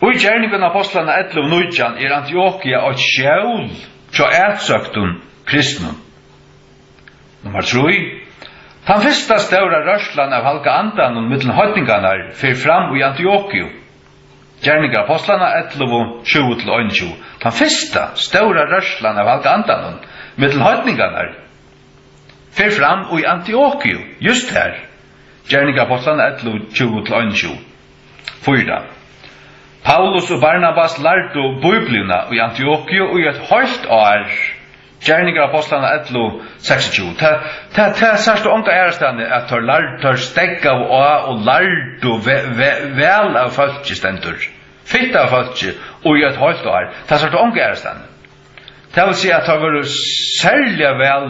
Í Gerningum Ápostlanna ellivu nítjan er Antiokia eitt skjól hjá atsøktum kristnum. Nummar trý. Tann fyrsta stóra rørslan av Halga Andanum millum heidningarnar fer fram í Antiokiu. Gerningar Ápostlanna ellivu, tjúgu til einogtjúgu. Tann fyrsta stóra rørslan av Halga Andanum millum heidningarnar fer fram í Antiokiu, júst har. Gerningar Ápostlanna ellivu, tjúgu til einogtjúgu. Fýra. Paulus og Barnabas lærdu Bibliuna í Antiokiu í eitt hálvt ár. Gerningar Ápostlanna ellivu, seksogtjúgu. Tað, tað, tað sært tú onga aðrastaðni, at teir lærdu, teir steðgaðu á og lærdu ve-, ve-, væl av fólki, stendur. Fitt av fólki, og í eitt hálvt ár. Tað sært tú onga aðrastaðni. Tað vil siga, at teir vóru serliga væl,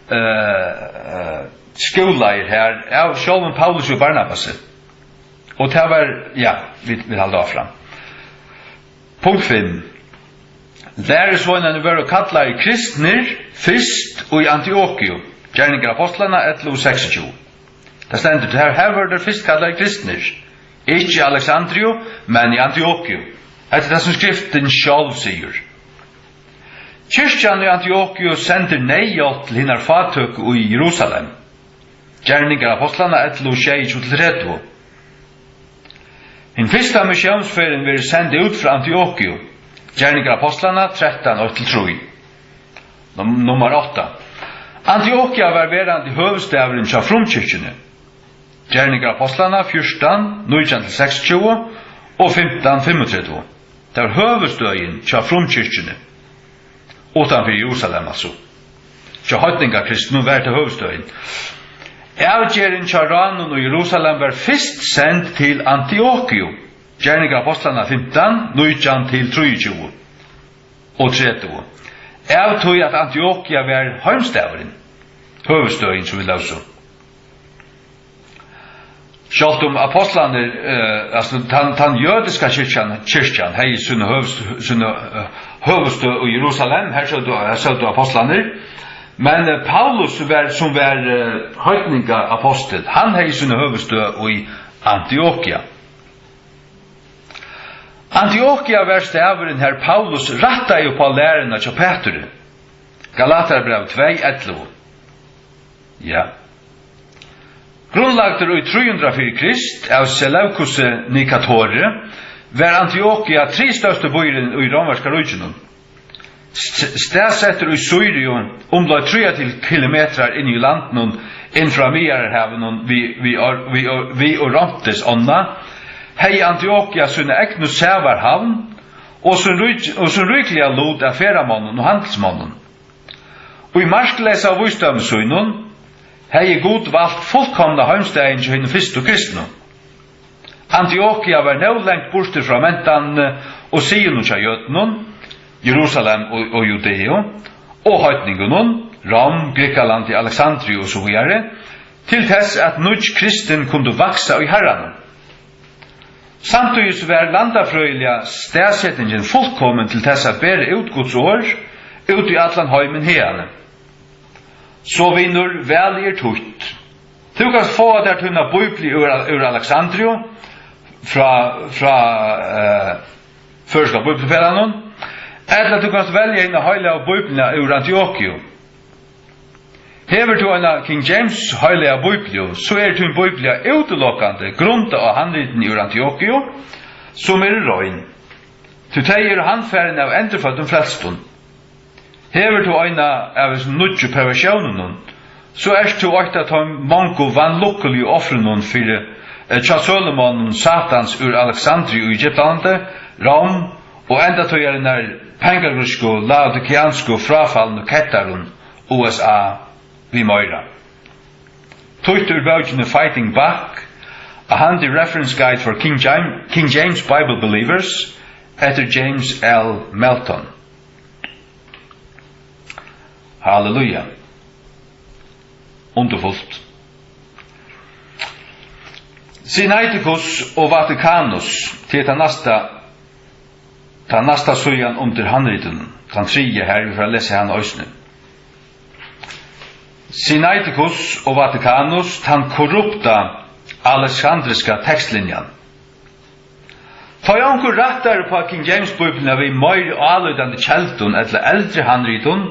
eh, eh, skúlaðir her av sjálvum Paulusi og Barnabasi. Og tað var, ja, vit, vit halda áfram. Punkt fimm. Lærisveinarnir vóru kallaðir kristnir fyrst í Antiokiu. Gerningar Ápostlanna ellivu, seksogtjúgu. Tað stendur, her, her vóru teir fyrst kallaðir kristnir. Ikki í Alexandriu, men í Antiokiu. Hetta er tað, sum Skriftin sjálv sigur. Kirkjan í Antiokiu sendir neyðhjálp til hinar fátøku í Jerusalem. Gerningar Ápostlanna ellivu, sjeyogtjúgu til tretivu. Hin fyrsta missiónsferðin verður send út frá Antiokiu. Gerningar Ápostlanna trettan, eitt til trý. Num-, nummar átta. Antiokia var verandi høvuðsstaðurin hjá frumkirkjuni. Gerningar Ápostlanna fjúrtan, nítjan til seksogtjúgu og fimtan, fimmogtretivu. Tað var høvuðsstøðin hjá frumkirkjuni, uttan fyri Jerusalem, altso. Hjá heidningakristnum var tað høvuðsstøðin. Avgerðin hjá ráðnum í Jerusalem var fyrst send til Antiokiu, Gerningar Ápostlanna fimtan, nítjan til trýogtjúgu og tretivu, av tí at Antiokia var heimstaðurin, høvuðsstøðin, sum vit lósu. Sjálvt um ápostlarnir, eh, altso, tann, tann jødiska kirkjan, kirkjan hevði sína høvuðst-, sína, eh, høvuðsstøð í Jerusalem, har sótu, har sótu ápostlarnir, men, eh, Paulus var, sum var, eh, heidningaápostul, hann hevði sína høvuðsstøð í Antiokia. Antiokia var staðurin, har Paulus rættaði upp á læruna hjá Peturi. Galatarbræv tvey ellivu. Ja. Grundlagdur í trý hundrað fyri Krist av Seleukusi Nikatori, var Antiokia triðstørsti býurin í Rómverska ríkinum. St-, staðsettur í Sýriu, umleið tríati kilometrar inn í landinum, inn frá Miðjarðarhavinum við, við Or-, við Or-, við Orontes ánna, hevði Antiokia sína egnu sævarhavn og sín rík-, og sín ríkiliga lut av ferðamonnum og handilsmonnum. Í markleysa vísdómi sínum hevði Gud valt fullkomna heimstaðin hjá hinum fyrstu kristnu. Antiokia var nóg langt burtur frá mentanini og siðunum hjá jødunum, Jerusalem og, og Judeu, og heidningunum, Rom, Grikkalandi, Alexandriu og so víðari, til tess at nýggj kristin kundu vaksa í Harranum. Samtíðis var landafrøðiliga staðsetingin fullkomin til tess at bera út Guds orð út í allan heimin haðani. So, vinur, valið er títt. Tú kanst fáa tær tína bíbliu úr, úr Alexandriu, frá, frá, eh, Føroyska Bíbliufelagnum, ella tú kanst velja hina heilagu Bíbliuna úr Antiokiu. Hevur tú eina King James heilaga Bíbliu, so er tín Bíblia útilokandi grundað á handritini úr Antiokiu, sum eru rein, tí tey eru handfarin av endurføddum frelstum. Hevur tú eina av hesum nýggju perversiónunum, so ert tú eitt av teim mongu vanlukkuligu ofrunum fyri, eh, hjá sølumanninum Satans úr Alexandriu í Egyptalandi, Rom, og endatíðarinnar pengagrísku, laodikeansku, fráfalnu kettarum, U S A, við meira. Týtt úr bókini Fighting Back, A Handy Reference Guide for King James, King James Bible Believers, eftir James L. Melton. Halleluja. Undurfult. Sinaiticus og Vaticanus, tað er tað næsta, tað næsta síðan undir handritinum, tann triði her, vit fara at lesa hana eisini. Sinaiticus og Vaticanus, tann korrupta alexandriska tekstlinjan. Tá ið onkur rættar upp á King James Bíbliuna við meir álítandi keldum ella eldri handritum,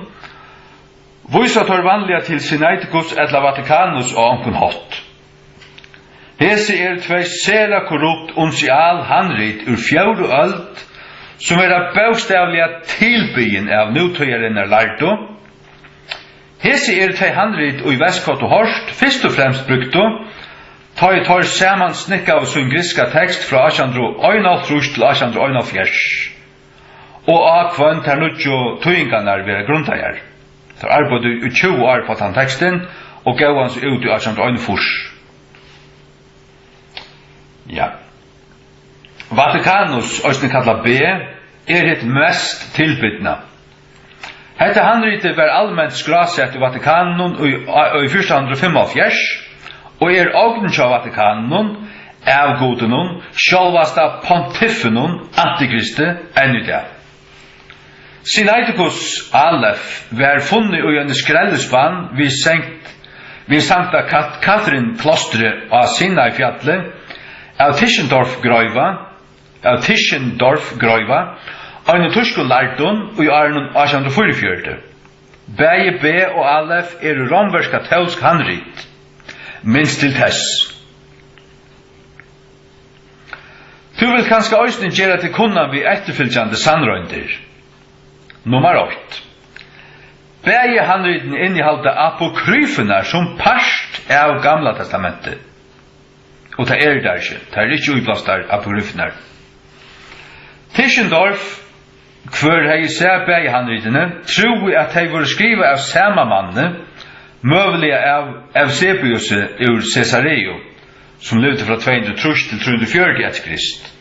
vísa teir vanliga til Sinaiticus ella Vaticanus á onkran hátt. Hesi eru tvey sera korrupt unsial handrit úr fjórðu øld, sum verða bókstavliga tilbiðin av nútíðarinnar lærdu. Hesi eru tey handrit, ið Westcott og Hort fyrst og fremst brúktu, tá ið teir samansnikkaðu sín grikska tekst frá átjan hundrað og einoghálvtrýss til átjan hundrað og einoghálvfjerðs, og á hvønn tær nýggju týðingarnar verða grundaðar. Teir arbeiddu í tjúgu ár upp á tann tekstin og góvu hann so út í átjan hundrað og einogfýrs. Ja. Vaticanus, eisini kallað B, er hitt mest tilbidna. Hetta handritið var alment skrásett í Vatikaninum í, í fjúrtan hundrað og fimmoghálvfjerðs og er ogn hjá Vatikaninum, avgudinum, sjálvasta pontiffinum, antikristi, enn í dag. Sinaiticus Aleph var funnið í eini skrellispann við Sankt, við Sankta Kat-, Katrin klostri á Sinai fjalli, av Tischendorf-greiva, av Tischendorf-greiva, einum týskum lærdum í árunum átjan hundrað og fýraogfjøruti. Bæði B og Alef eru rómversk katólsk handrit, minst til tess. Tú vilt kanska eisini gera teg kunnan við eftirfylgjandi sannroyndir. Nummar eitt. Bæði handritini innihalda apokryfurnar sum part av Gamla Testamenti. Og tað eru tær ikki. Tær eru ikki íblástar, apokryfurnar. Tischendorf, hvør hevði sæð bæði handritini, trúði, at tey vóru skrivað av sama manni, møguliga av Eusebiusi úr Cesareu, sum livdi frá tvey hundrað og trýss til trý hundrað og fjøruti eftir Krist.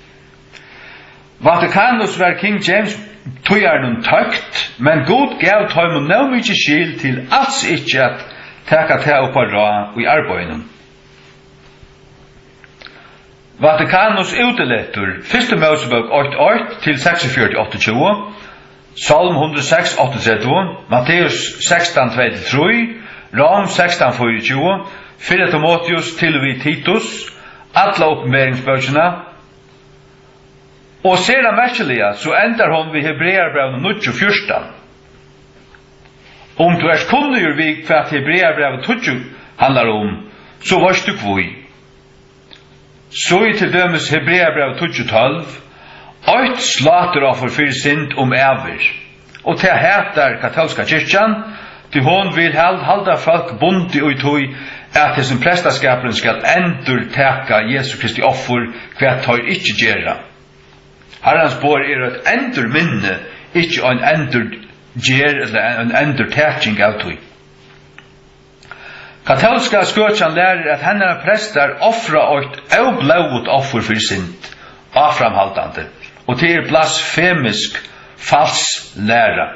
Vatikanus var King James týðaranum tøkt, men Gud gav teimum nóg mikið skil til als ikki at taka tað upp á ráð í arbeiðinum. Vatikanus útiletur Fyrstu Mósebók eitt eitt til seksogfjøruti áttaogtjúgu, Sálm hundrað og seks áttaogtretivu, Matteus sekstan tvey til trý, Róm sekstan fýraogtjúgu, Fyrra Timoteus til og við Titus, alla Opinberingsbókina, og sera merkiliga, so endar hon við Hebrearabrævinum níggju fjúrtan. Um tú ert kunnigur við, hvat Hebrearabrævið tíggju handlar um, so veitst tú hví. Sígg til dømis Hebrearabrævið tíggju tólv, eitt sláturoffur fyri synd um ævir. Og tað hatar katólska kirkjan, tí hon vil hal-, halda fólk bundið í tí, at hesin prestaskapurin skal endurtaka Jesu Kristi offur, hvat teir ikki gera. Harrans borð er eitt endurminni, ikki ein endurgerð ella ein endurtaking av tí. Katólska skøkjan lærir, at hennara prestar ofra eitt óblóðugt offur fyri synd, áframhaldandi, og tað er blasfemisk, fals læra.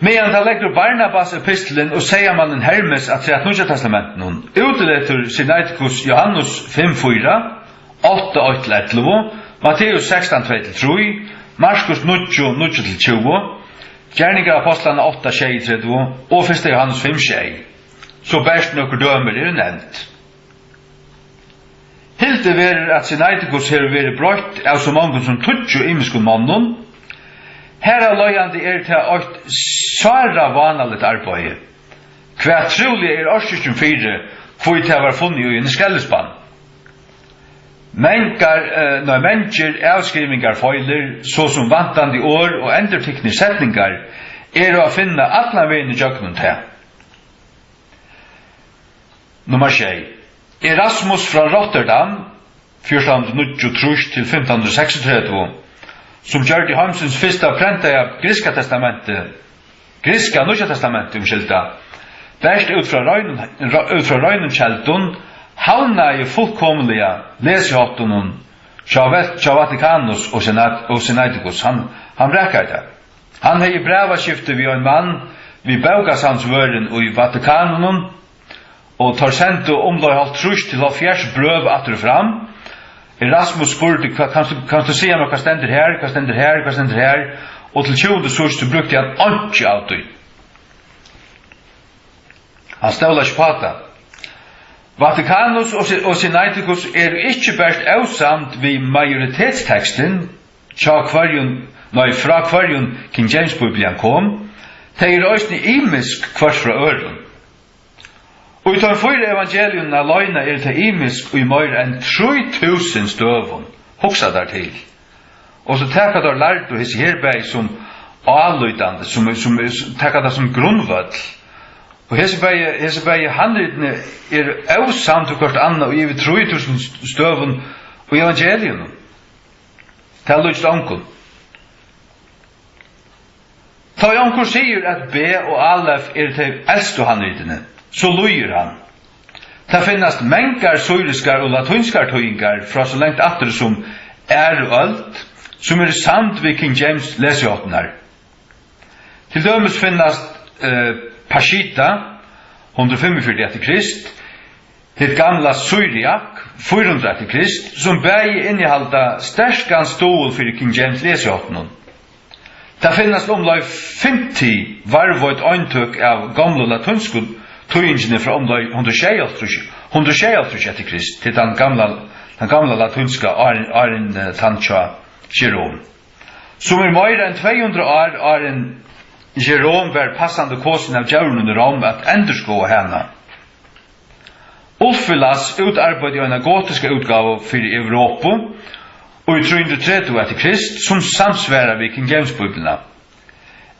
Meðan tað leggur Barnabas epistilin og seyðamannin Hermes afturat Nýggja Testamentinum, útiletur Sinaiticus Johannes fimm fýra, átta eitt til ellivu, Matteus sekstan tvey til trý, Markus níggju níggju til tjúgu, Gerningar Ápostlanna átta sjeyogtretivu og fyrsta Johannes fimm sjey, so bert nøkur dømi eru nevnd. Hildið verður, at Sinaiticus hevur verið broytt av so mongum sum tíggju ymiskum monnum. Har av leiðandi er tað eitt sára vánaligt arbeiði, hvat trúliga er orsøkin fyri, hví tað var funnið í eini skellispann. Mangar, eh, nei, mangir avskrivingarfeilir, so sum vantandi orð og endurtiknir setningar, eru at finna allan vegin ígjøgnum tað. Nummar sjey. Erasmus frá Rotterdam, fjúrtan hundrað og níggjuogtrýss til fimtan hundrað og seksogtretivu, sum gjørdi heimsins fyrsta prentaða grikska testamenti, grikska Nýggja Testamenti, umskylda, bert út frá reinum, út frá reinum keldum, havnaði fullkomiliga lesiháttunum hjá Vat-, hjá Vatikanus og Sinat-, og Sinaiticus. Hann, hann rakaði tað. Hann hevði brævaskifti við ein mann við bókasavnsvørðin í Vatikanum, og teir sendu umleið hálvtrýss til hálvfjerðs brøv aftur og fram. Erasmus spurdi: "Hvat, kanst tú, kanst tú siga mær, hvat stendur her, hvat stendur her, hvat stendur her?" Og til tjúgundu síðst, so brúkti hann einki av tí. Hann stólar ikki upp á tað. Vatikanus og Si-, og Sinaiticus eru ikki bert ósamd við majoritetstekstin hjá hvørjum, nei, frá hvørjum King James Biblian kom, tey eru eisini ymisk hvørt frá øðrum. Og í teimum fýra evangeliunum aleina eru tey ymisk í meira enn trý túsund støðum. Hugsa tær til. Og so taka teir lærdu hesi her bæði sum álítandi, sum, sum, sum taka tað sum grundvøll. Og hesi bæði, hesi bæði handritini eru ósamd við hvørt annað í yvir trý túsund støðum í evangeliunum. Tað líkist ongum. Tá ið onkur sigur, at B og Alef eru tey elstu handritini, so lýgur hann. Tað finnast mangar syriskar og latínskar týðingar frá so langt aftur sum aðru øld, sum eru samd við King James lesiháttirnar. Til dømis finnast, eh, Peshitta, hundrað og fimmogfjøruti eftir Krist, hitt gamla Syriak, fýra hundrað eftir Krist, sum bæði innihalda sterkan stuðul fyri King James lesiháttunum. Tað finnast umleið fimmti varðveitt eintøk av gomlu latínsku týðingini frá umleið hundrað og sjeyoghálvtrýss, hundrað og sjeyoghálvtrýss eftir Krist, til tann gamla, tann gamla latínska áðrenn, áðrenn, eh, tann hjá Jerome, sum er meira enn tvey hundrað ár áðrenn Jerome var passandi kosin av djórunum í Rom at endurskoða hana. Ulfilas útarbeiddi eina gotiska útgávu fyri Evropu í trý hundrað og tretivu eftir Krist, sum samsvarar við King James Bíbliuna.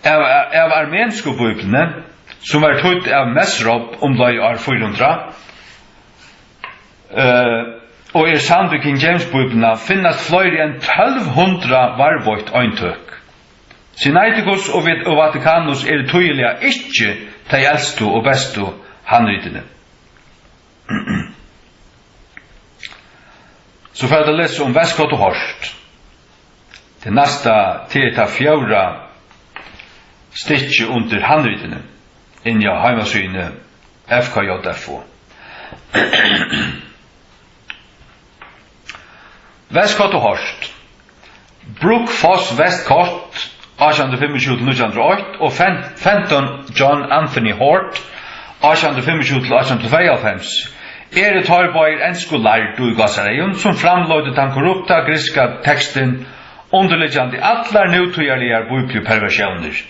Av, av armensku bíbliuni, sum var týdd av Mesrop umleið ár fýra hundrað, eh, og er samd við King James Bíbliuna, finnast fleiri enn tólv hundrað varðveitt eintøk. Sinaiticus og Vit-, og Vaticanus eru týðiliga ikki tey elstu og bestu handritini. So fara vit at lesa um Westcott og Hort. Tað næsta, tað er tað fjórða stykki undir handritini inni á heimasíðuni F K J F O. Westcott og Hort. Brooke Foss Westcott, átjan hundrað og fimmogtjúgu til nítjan hundrað og eitt, og Fen-, Fenton John Anthony Hort, átjan hundrað og fimmogtjúgu til átjan hundrað og tveyoghálvfems, eru teir báðir ensku lærdu í gásareygum, sum framleiddu tann korrupta grikska tekstin, undirliggjandi allar nútíðarligar bíbliuperversiónir.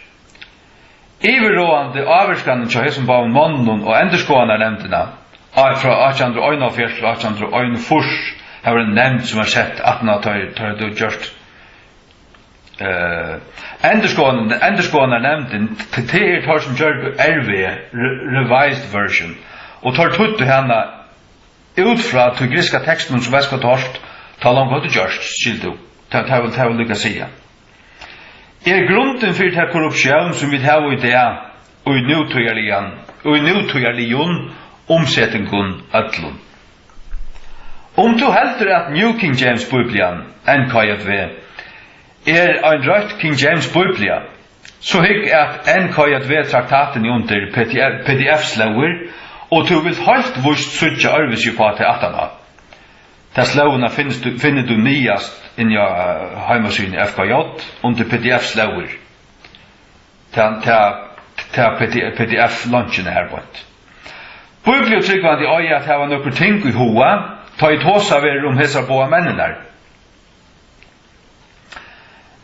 Yvirráðandi ávirkanin hjá hesum báðum monnum á endurskoðanarnevndina, á, frá átjan hundrað og einoghálvfjerðs til átjan hundrað og einogfýrs, har var ein nevnd, sum var sett aftan á, tá ið, tá ið tú gjørt, eh, endurskoðan-, endurskoðanarnevndin, t-, tað eru teir, sum gjørdu R V, Re-, Revised Version, og teir týddu hana út frá tí grikska tekstinum, sum Westcott og Hort tá longu høvdu gjørt, skilur tú. Tað, tað vil, tað vil líka siga. Er grundin fyri ta korruptión, sum vit hava í dag, í nútíðarligan, í nútíðarligum umsetingum øllum. Um tú heldur, at New King James Bíblian, N K J V, er ein røtt King James Bíblia, so hygg, at N K J V-traktatini undir P D F, P D F-slóðir, og tú vilt heilt víst síggja øðrvísi upp á tað aftaná. Ta slóðina finnst tú, finnur tú niðast inni á, eh, heimasíðuni F K J undir P D F-slóðir. Ta, ta, ta P D, P D F-leinkjuna har beint. Bíbliutrúgvandi eiga at hava nøkur ting í huga, tá ið tosað verður um hesar báðar menninar.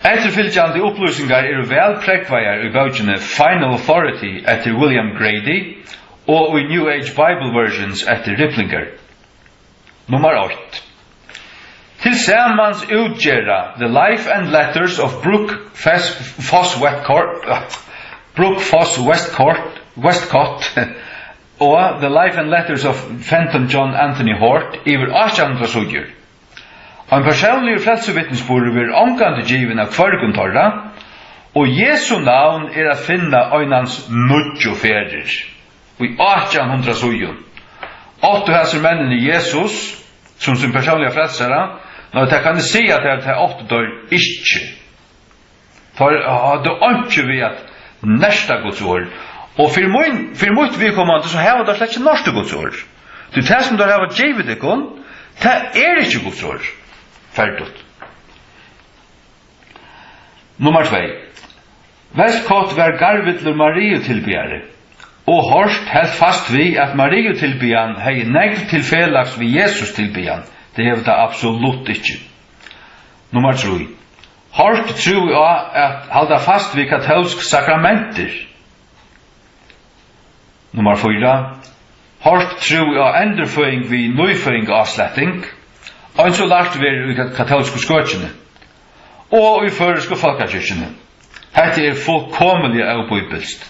Eftirfylgjandi upplýsingar eru væl prógvaðar í bókini Final Authority eftir William Grady og í New Age Bible Versions eftir Riplinger. Nummar eitt. Tilsamans útgera The Life and Letters of Brooke Fes-, Foss Westcott, Brooke Foss Westcott, Westcott og The Life and Letters of Fenton John Anthony Hort yvir átjan hundrað síður. Ein persónligur frelsuvitnisburður verður ongantíð givin av hvørgum teirra, og Jesu navn er at finna einans níggju ferðir. Í átjan hundrað síðum áttu hasir menninir Jesus sum sín persónliga frelsara, nei, tað kann eg siga tær, tað áttu teir ikki. Teir høvdu einki við at nerta Guds orð. Og fyri mín, fyri mítt viðkomandi, so hava teir slett ikki nort Guds orð. Tí tað, sum teir hava givið tykkum, tað er ikki Guds orð. Ferdigt. Nummar tvey. Westcott var garvillur Mariutilbiðari, og Hort helt fast við, at Mariutilbiðan hevði nógv til felags við Jesustilbiðan. Tað hevur tað absolutt ikki. Nummar trý. Hort trúði á at halda fast við katólsk sakramentir. Nummar fýra. Hort trúði á endurføðing við nýføðingaáslætting, eins og lært verður í kat-, katólsku skøkjuni og í føroysku fólkakirkjuni. Hetta er fullkomiliga óbíbilskt.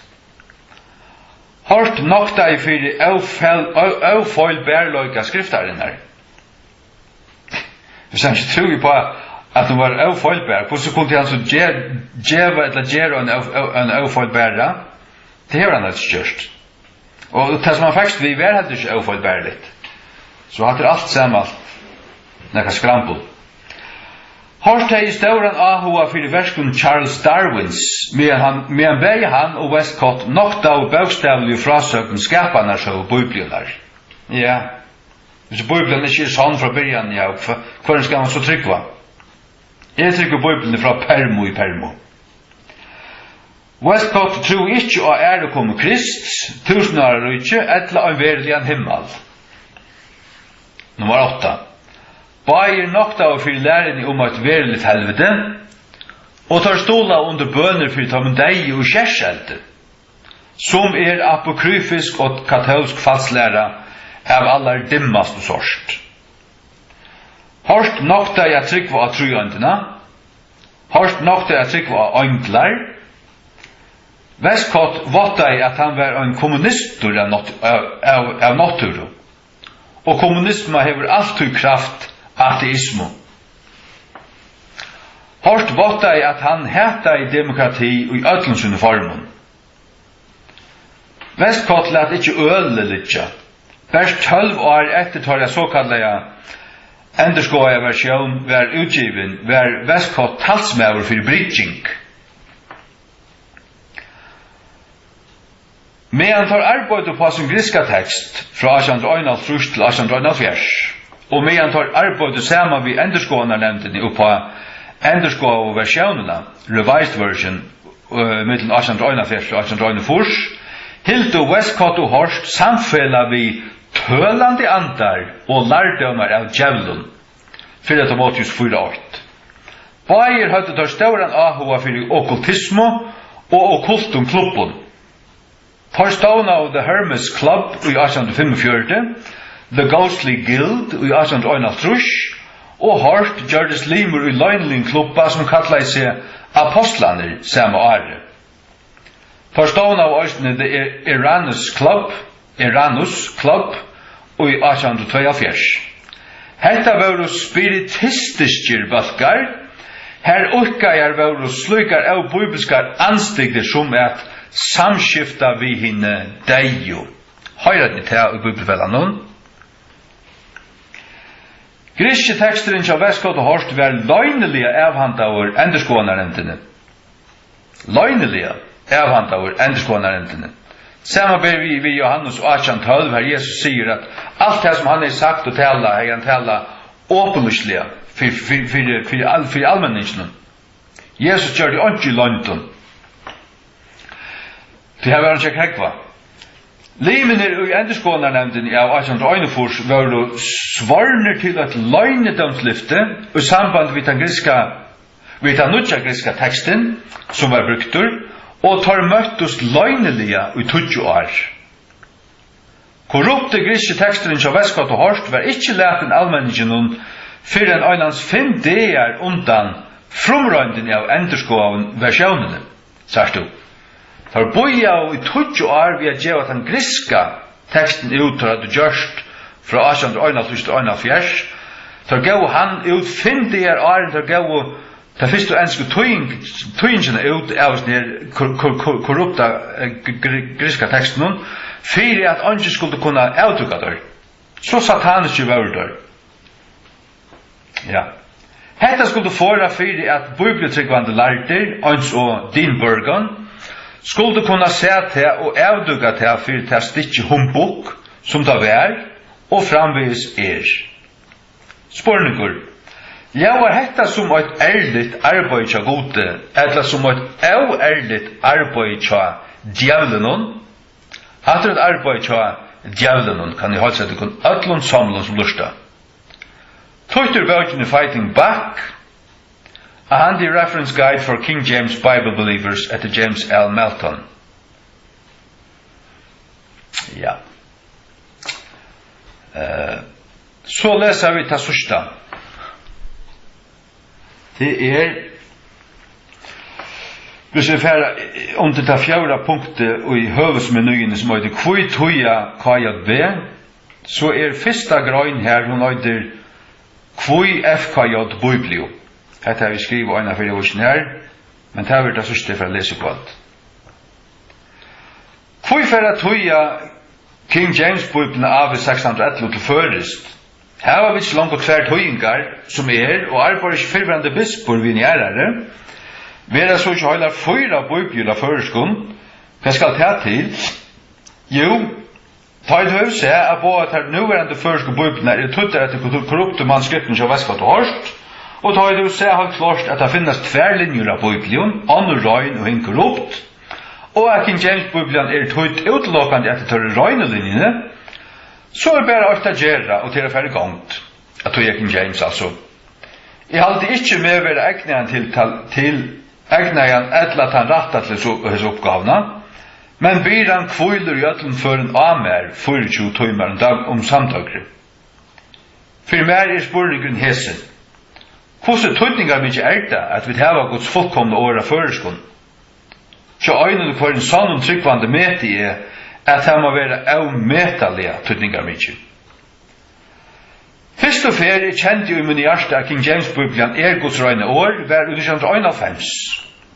Hort noktaði fyri ófeil-, ó-, ófeilbarleika skriftarinnar. Viss hann ikki trúði upp á, at hon var ófeilbar, hvussu kundi hann so ge-, geva ella gera ein ó-, ó-, ein ófeilbara? Tað hevur hann ikki gjørt. Og tað, sum hann fekst við, var heldur ikki ófeilbarligt. So hatta er alt saman nakað skrambul. Hort hevði stóran áhuga fyri verkum Charles Darwins, meðan hann, meðan bæði hann og Westcott noktaðu bókstavligu frásøgn skapanarsøgu Bibliunnar. Ja. Hvis Bíblian ikki er sonn frá byrjan, ja, hv-, hvørjum skal man so trúgva? Eg trúgvi Bíbliuni frá permu í permu. Westcott trúði ikki á ærukomu Krists, túsundáraríki ella ein veruligan himmal. Nummar átta. Báðir noktaðu fyri læruni um eitt veruligt helviti, og teir stuðlaðu undir bønir fyri teimum deyðu í skerseldi, sum er apokryfisk og katólsk falsklæra av allardimmastu sort. Hort noktaði at trúgva á tríeindina. Hort noktaði at trúgva á einglar. Westcott váttaði, at hann var ein kommunistur av nátt-, av, av, av náttúru, og kommunisma hevur altíð kravt ateismu. Hort váttaði, at hann hataði demokrati í øllum sínum formum. Westcott læt ikki ølið liggja. Bert tólv ár eftir teirra sokallaða endurskoðaða versjón var útgivin, var Westcott talsmaður fyri brygging. Meðan teir arbeiddu upp á sín grikska tekst frá átjan hundrað og einoghálvtrýss til átjan hundrað og einoghálvfjerðs, og meðan teir arbeiddu saman við endurskoðanarnevndini upp á endurskoðaðu versjónina, revised version, øh, millum átjan hundrað og einoghálvfjerðs og átjan hundrað og einogfýrs, hildu Westcott og Hort samfelag við tølandi andar og lærdómar av djevlum, fyrra Timoteus fýra eitt. Báðir høvdu teir stóran áhuga fyri okkultismu og okkultum klubbum. Teir stovnaðu The Hermes Club í átjan hundrað og fimmogfjøruti, The Ghostly Guild í átjan hundrað og einoghálvtrýss, og Hort gjørdist limur í loyniligum klubba, sum kallaði seg Apostlarnir, sama árið. Teir stovnaðu eisini The E-, Erasmus Club, Erasmus Club í átjan hundrað og tveyoghálvfjerðs. Hetta vóru spiritistiskir bólkar, har íðkaðar vóru slíkar óbíbilskar andstygdir sum at samskifta við hini deyðu. Hoyra tit tað í Bíbliufelagnum? Grikski teksturin hjá Westcott og Hort var loyniliga avhandaður endurskoðanarnevndini. Loyniliga avhandaður endurskoðanarnevndini. Samanber við, við Jóhannes átjan tólv, har Jesus sigur, at alt tað, sum hann hevði sagt og talað, hevði hann talað opinlýsliga fyri, fyri, fyri, fyri al-, fyri almenninginum. Jesus gjørdi einki í loyndum. Tí har var hann ikki at krógva. Limirnir í endurskoðanarnevndini av átjan hundrað og einogfýrs vóru svornir til eitt loynidómslyfti í sambandi við tann grikska, við tann nýggja grikska tekstin, sum var brúktur, og teir møttust loyniliga í tíggju ár. Korrupti grikski teksturin hjá Westcott og Hort var ikki latin almenninginum fyrr enn einans fimm dagar undan frumroyndini av endurskoðaðu versjónini. Sært tú? Teir bíðaðu í tíggju ár við at geva tann grikska tekstin út, teir høvdu gjørt frá átjan hundrað og einoghálvtrýss til einoghálvfjerðs. Teir góvu hann út fimm dagar áðrenn teir góvu ta fyrstu ensku týðing-, týðingina út av hesum her kor-, kor-, kor-, korrupta, eh, gr-, gr-, grikska tekstinum, fyri at eingin skuldi kunna avdúka teir. So sataniskir vóru teir. Ja. Hetta skuldi forða fyri, at bíbliutrúgvandi lærdir, eins og Dean Burgon, skuldu kunna sæð tað og avdúka tað fyri tað stykki humbug, sum tað var og framvegis er. Spurningur: Ljóðar hetta sum eitt ærligt arbeiði hjá Gudi, ella sum eitt óærligt arbeiði hjá djevlinum? Hatta er eitt arbeiði hjá djevlinum, kann eg heilsa tykkum øllum samlum sum lurta. Títt úr bókini Fighting Back, A Handy Reference Guide for King James Bible Believers eftir James L. Melton. Ja. Eh, so lesa vit tað síðsta. Tað er, hvis vit fara undir tað fjórða punktið í høvuðsmenuini, sum eitur Hví týða K J B, so er fyrsta grein her, hon eitur Hví F K J Bibliu. Hetta havi eg skrivað eina ferð í vísini her, men tað verður tað síðsta, eg fari at lesa í kvøld. Hví fer at týða King James Bíbliuna A V sekstan hundrað og ellivu til føroyskt? Hava vit ikki longu tvær týðingar, sum er, og arbeiðir ikki fyrrverandi bispur við eini aðrari? Verða so ikki heilar fýra bíbliur á føroyskum? Hvat skal tað til? Jú, tá ið tú hevur sæð, at báðar tær núverandi føroysku bíbliurnar eru týddar eftir korru-, korruptu manuskriptum hjá Westcott og Hort, og tá ið tú hevur sæð heilt klárt, at tað finnast tvær linjur av bíblium, onnur rein og hin korrupt, og at King James Bíblian er týdd útilokandi eftir teirri reinu linjuni, So er bara eitt at gera, og tað er at fara í gongd. At tað er King James, altso. Eg haldi ikki meg vera egnaðan til, til, til egnaðan ella tann rætta til so, hesa uppgávuna, men byrðan hvílir í øllum førum á mær fýraogtjúgu tímar um dag, um samdøgrið. Fyri mær er spurningurin hesin. Hvussu týdningarmikið er tað, at vit hava Guds fullkomna orð á føroyskum? Hjá einum og hvørjum sonnum trúgvandi meti eg, at tað má vera ómetaliga týdningarmikið. Fyrstu ferð eg kendi í míni hjarta, at King James Biblian er Guds reina orð, var í nítjan hundrað og einoghálvfems,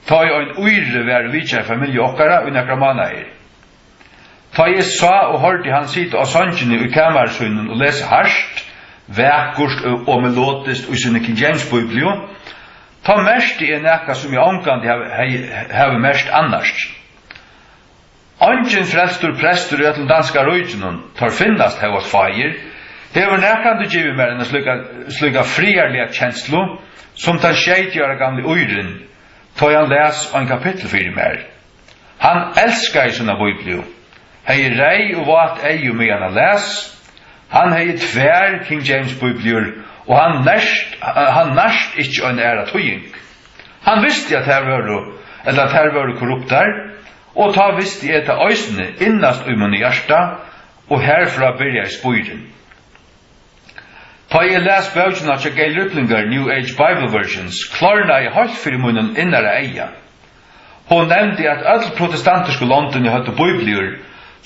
tá ið ein íri var og vitjaði familju okkara í nakrar mánaðir. Tá eg sá og hoyrdi hann sita á songini í kamari sínum og lesa hart, vakurt og, og melodiskt í síni King James Bibliu, tá merkti eg nakað, sum eg ongantíð havi, hevði, havi merkt annars. Eingin frelstur prestur í øllum danska ríkinum, teir finnast hóast fáir, hevur nakrantíð givið mær eina slíka, slíka friðarliga kenslu, sum tann sjeyogtjúgu ára gamli írin, tá ið hann las ein kapittul fyri mær. Hann elskaði sína Bibliu, hevði reyð og vát eygu, meðan hann las. Hann hevði tvær King James Bibliur, og hann nært, hann nært ikki eina aðra týðing. Hann visti, at tær vóru, ella at tær vóru korruptar, og tá visti eg tað eisini innast í míni hjarta, og herfrá byrjaði spírin. Tá eg las bókina hjá Gail Riplinger, New Age Bible Versions, klárnaði heilt fyri mínum innara eyga. Hon nevndi, at øll protestantisku londini høvdu bibliur,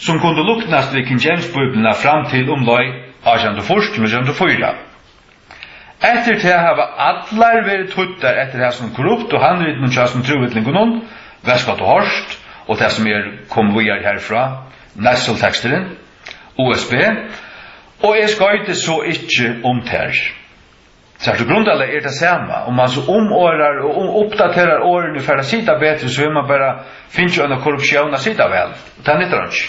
sum kundu líknast við King James Bibliuna fram til umleið átjan hundrað og fýrs til nítjan hundrað og fýra. Eftir tað hava allar verið týddar eftir hasum korruptu handritunum hjá hasum trúvillingunum, Væl skalt tú hoyrt, og tað, sum er komið víðari herfrá, Nessel-teksturin, U S B, og eg skoyti so ikki um tær. Sært tú, grundarlag er tað sama, um mann so umorðar og um, uppdaterar orðini, fær at sita betri, so hevur mann bara fingið eina korruptión at sita væl. Tað nyttar einki.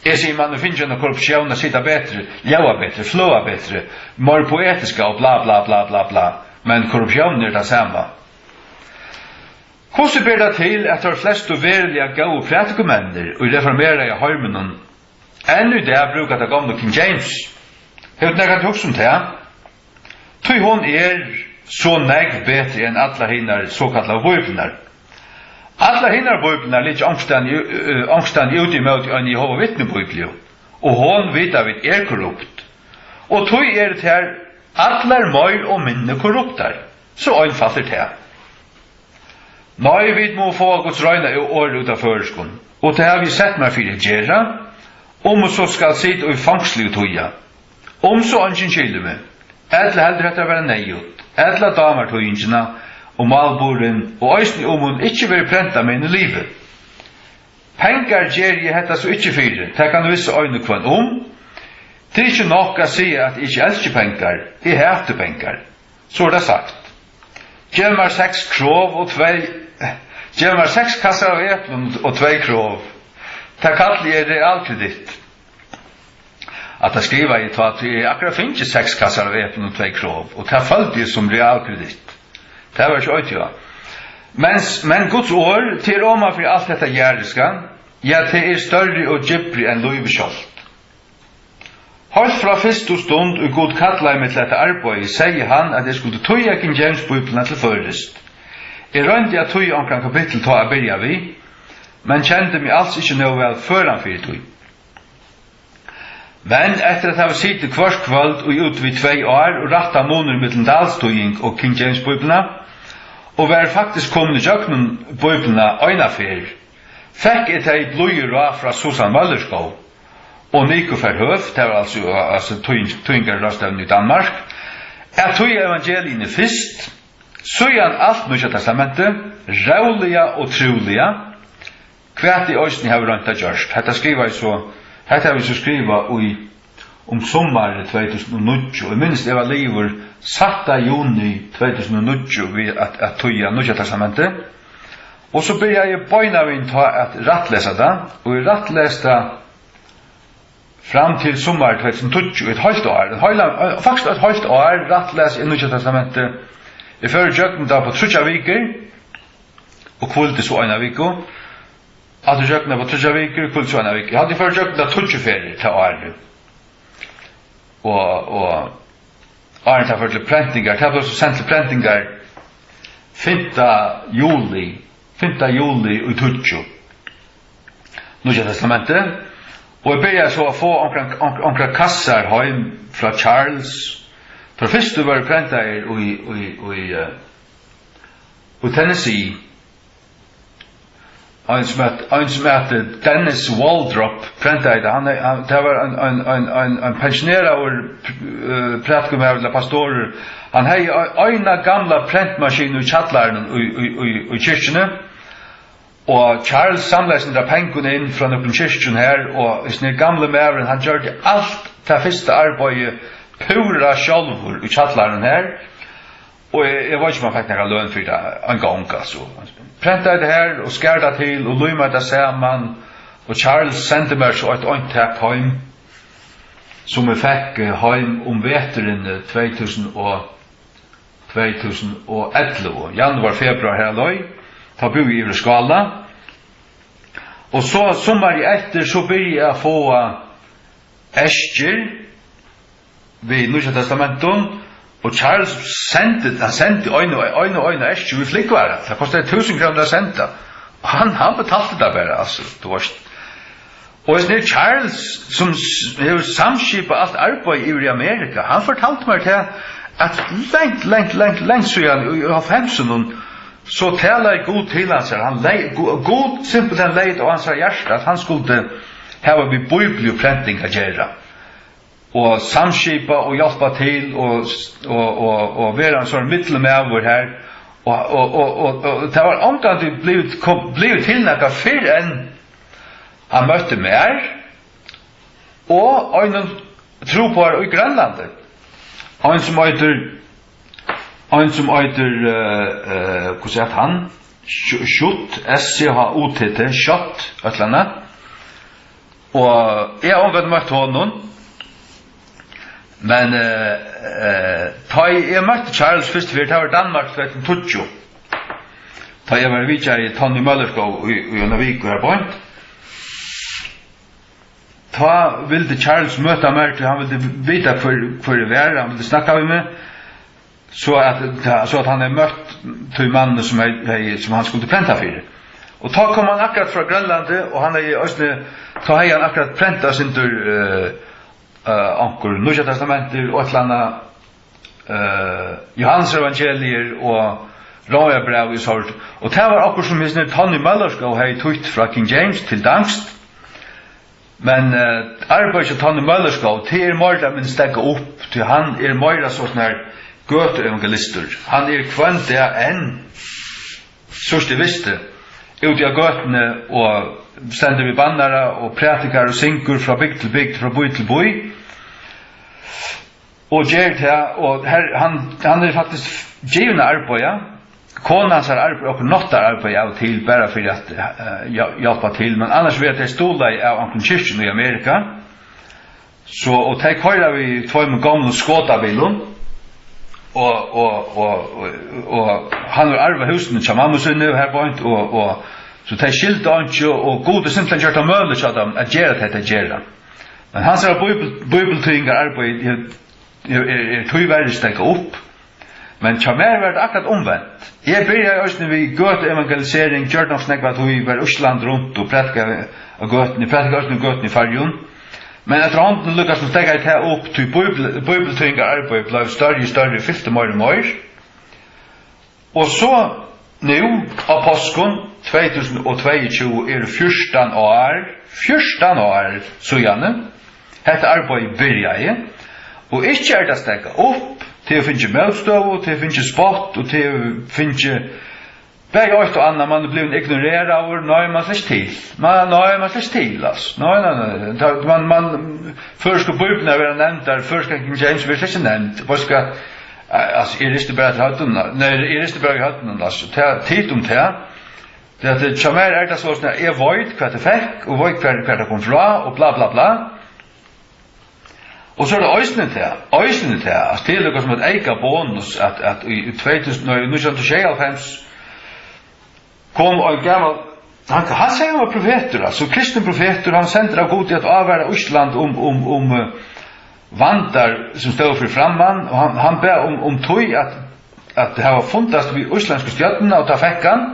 Eg sigi, mann hevur fingið eina korruptión at sita betri, ljóða betri, fløða betri, meir poetiska og bla, bla, bla, bla, bla. Men korruptiónin er tað sama. Hvussu ber tað til, at teir flestu veruliga góðu prædikumenninir í reformeraða heiminum enn í dag brúka ta gomlu King James? Hevur tú nakrantíð hugsað um tað? Tí hon er so nógv betri enn allar hinar sokallaðu bíbliurnar. Allar hinar bíbliurnar liggja onkustaðni, eh, onkustaðni út ímóti eini Jehova Vitni-bíbliu, og hon, vita vit, er korrupt. Og tí eru tær allar meir og minni korruptar. So einfalt er tað. Nei, vit mugu fáa Guds reina orð út av føroyskum, og tað havi eg sett mær fyri at gera, um eg so skal sita í fongsli og týða, um so eingin skilir meg, ella heldur hetta at vera neyðugt, ella dámar týðingina og málburðin, og eisini um hon ikki verður prentað meðan eg livi. Pengar geri eg hetta so ikki fyri, tað kann vissa ein og hvønn um. Tað er ikki nokk at siga, at eg ikki elski pengar, eg hati pengar. So er tað sagt. Gev mær seks krov og tvey, gev mær seks kassar av eplum og tvey krov. Tað kalli eg realkreditt. At tað skrivaði eg tá, tí eg akkurát fingið seks kassar av eplum og tvey krov, og tað føldi eg sum realkreditt. Tað var ikki eitt, ja. Men, men Guds orð, tað er oman fyri alt hetta jarðiska, ja, tað er størri og djúpri enn lívið sjálvt. Heilt frá fyrstu stund, ið Gud kallaði meg til hetta arbeiði, segði hann, at eg skuldi týða King James Bíbliuna til føroyskt. Eg royndi at týða onkran kapittul tá at byrja við, men kendi meg als ikki nóg væl føran fyri tí. Men eftir at hava sitið hvørt kvøld í út við tvey ár og rættað munin millum Dals týðing og King James Bíbliuna, og var faktiskt komin ígjøgnum Bíbliuna eina ferð, fekk eg tey blíðu ráð frá Susan Møllerskov og Nico Verhoeff, tað var altso, altso týðing-, týðingarráðstevna í Danmark, at týða evangeliini fyrst, síðan alt Nýggja Testamentið, róliga og trúliga, hvat eg eisini havi roynt at gjørt. Hetta skrivaði eg so, hetta havi eg so skrivað í, um summarið tvey túsund og níggju. Eg minnist, eg var liðugur sætta juni tvey túsund og níggju við at, at týða Nýggja Testamentið. Og so byrjaði eg beinanvegin tá at rættlesa tað, og eg rættlas tað fram til summar tvey túsund og tíggju, eitt hálvt ár, eitt heila, faktiskt eitt hálvt ár rættlas eg Nýggja Testamentið. Eg fór ígjøgnum tað upp á tríggjar vikur og hvíldi so eina viku. Aftur ígjøgnum tað upp á tríggjar vikur, hvíldi so eina viku. Eg haldi, eg fór ígjøgnum tað tíggju ferðir tað árið. Og, og áðrenn tað fór til prentingar, tað bleiv so sent til prentingar fimta juli, fimta juli í tíggju, Nýggja Testamentið. Og eg byrjaði so at fáa onkrar, onk-, onkrar kassar heim frá Charles. Teir fyrstu vóru prentaðir í, í, í, eh, í Tennessee. Ein sum æt, ein sum æt Dennis Waldrop prentaði tað. Hann, hann, tað var ein, ein, ein, ein, ein pensjoneraður, eh, prædikumaður ella pastorur. Hann hevði ei-, eina gamla prentmaskinu í kjallaranum í, í, í, í kirkjuni. Og Charles samlaði seg av pengum inn frá nøkrum kirkjum her, og hesin gamli maðurin, hann gjørdi alt tað fyrsta arbeiðið púra sjálvur í kjallaranum her. Og eg, eg veit ikki, um hann fekk nakra løn fyri tað, ein gong, altso. Prentaði tað her og skar tað til og límaði tað saman, og Charles sendi mær so eitt eintak heim, sum eg fekk, eh, heim um veturin, eh, tvey túsund og, tvey túsund og ellivu, januar, februar, har leið, tá búði eg yvir í Skála. Og so summarið eftir, so byrjaði eg at fáa eskjur við Nýggja Testamentum, og Charles sendi, hann sendi ein og, ein og ein eskju við flúgvara. Tað kostaði túsund krónur at senda. Og hann, hann betalti tað bara, altso, tú veitst. Og hesin her Charles, sum s-, hevur samskipað alt arbeiðið yvir í Amerika, hann fortaldi mær tað, at langt, langt, langt, langt síðan í, í hálvfemsunum, so talaði Gud til hansara. Hann lei-, Gu-, Gud simpelthen legði á hansara hjarta, at hann skuldi hava við bíbliuprenting at gera. Og samskipa og hjálpa til og, og, og, og vera ein sånn mittelmaður her. Og, og, og, og, og tað var ongantíð blivið, kom, blivið til nakað fyrr enn hann møtti mær og einum trúboðara í Grønlandi. Ein sum eitur, ein sum eitur, eh, eh, hvussu æt hann? Schutt, S C H U T T, Schutt, eitt ella annað. Og eg havi ongantíð møtt honum. Men, eh, eh, tá eg, eg møtti Charles fyrstu ferð, tað var í Danmark tvey túsund og tíggju. Tá eg var vitjaði Tonny Møllerskov í, í eina viku har beint. Tá vildi Charles møta mær, tí hann vildi vita hvør, hvør eg var, hann vildi snakka við meg. So at, so at hann hevði møtt tí manni sum hevði, hevði, sum hann skuldi prenta fyri. Og tá kom hann akkurát frá Grønlandi, og hann hevði eisini, tá hevði hann akkurát prentað sindur, eh, eh, onkur Nýggja Testamentið og eitt ella annað, eh, Jóhannes evangeliið og Rómarbrævið í sort. Og tað var okkurt sum hesin Tonny Møllerskov hevði týtt frá King James til danskt. Men, eh, arbeiðið hjá Tonny Møllerskov, tað er meira ella minni steðgað upp, tí hann er meira so sånn her gøtuevangelistur. Hann er hvønn dag enn, síðst eg visti, úti á gøtuni og stendur við bannara og prædikar og syngur frá bygd til bygd, frá bý til bý. Og ger tað, og her, hann, hann er faktiskt givin at arbeiða. Kona hansara arbeiðir okkurt náttararbeiði av og til, bara fyri at, eh, hjá-, hjálpa til, men annars verða tey stuðlaði av onkrum kirkjum í Amerika. So, og tey koyra við tveimum gomlum skotabilum, og, og, og, og, og hann hevur arvað húsini hjá mammu síni her beint, og, og, so tey skylda einki, og Gud hevur simpelthen gjørt tað møguligt hjá teimum at gera tað, tey gera. Men hansara bíbel-, bíbeltýðingararbeiði er, er, er, er tíverri steðgað upp. Men hjá mær var tað akkurát umvent. Eg byrjaði eisini við gøtuevangelisering, gjørdi nokk so nógv av tí, var í Íslandi runt og prædikaði á gøtuni, prædikaði eisini á gøtuni í Føroyum. Men eftir hondini líkasum steðgaði tað upp, tí bíbel-, bíbeltýðingararbeiðið bleiv størri og størri, fylti meir og meir. Og so nú á páskum tvey túsund og tveyogtjúgu eru fjúrtan ár, fjúrtan ár síðani hetta arbeiðið byrjaði, og ikki er tað steðgað upp, tað hevur fingið mótstøðu, tað hevur fingið spott, og tað hevur fingið bæði eitt og annað, mann er blivin ignoreraður, nei, mann slær ikki til. Mann, nei, mann slær ikki til, altso. Nei, nei, nei. Tá, mann, mann, føroysku bíbliurnar verða nevndar, føroyska King James verður slett ikki nevnd. Veitst tú hvat? Altso, eg risti bara til høvdinum, nei, eg risti bara í høvdinum, altso. Tað, tit um tað. Tað at, hjá mær er tað soleiðis, at eg veit, hvat eg fekk, og veit, hvar, hvar tað kom frá, og bla, bla, bla. Og so er tað eisini tað, eisini tað, at tað er líka sum eitt eyka bonus, at, at í, í tvey túsund, nei, nítjan hundrað og sjeyoghálvfems kom ein gamal, hann, hann segði, hann var profetur, altso, kristin profetur, hann sendur av Gudi at ávara Ísland um, um, um, eh, vandar, sum stóð fyri framman, og hann, hann bað um, um tíð at, at hava fundast við íslendsku stjórnina, og tað fekk hann.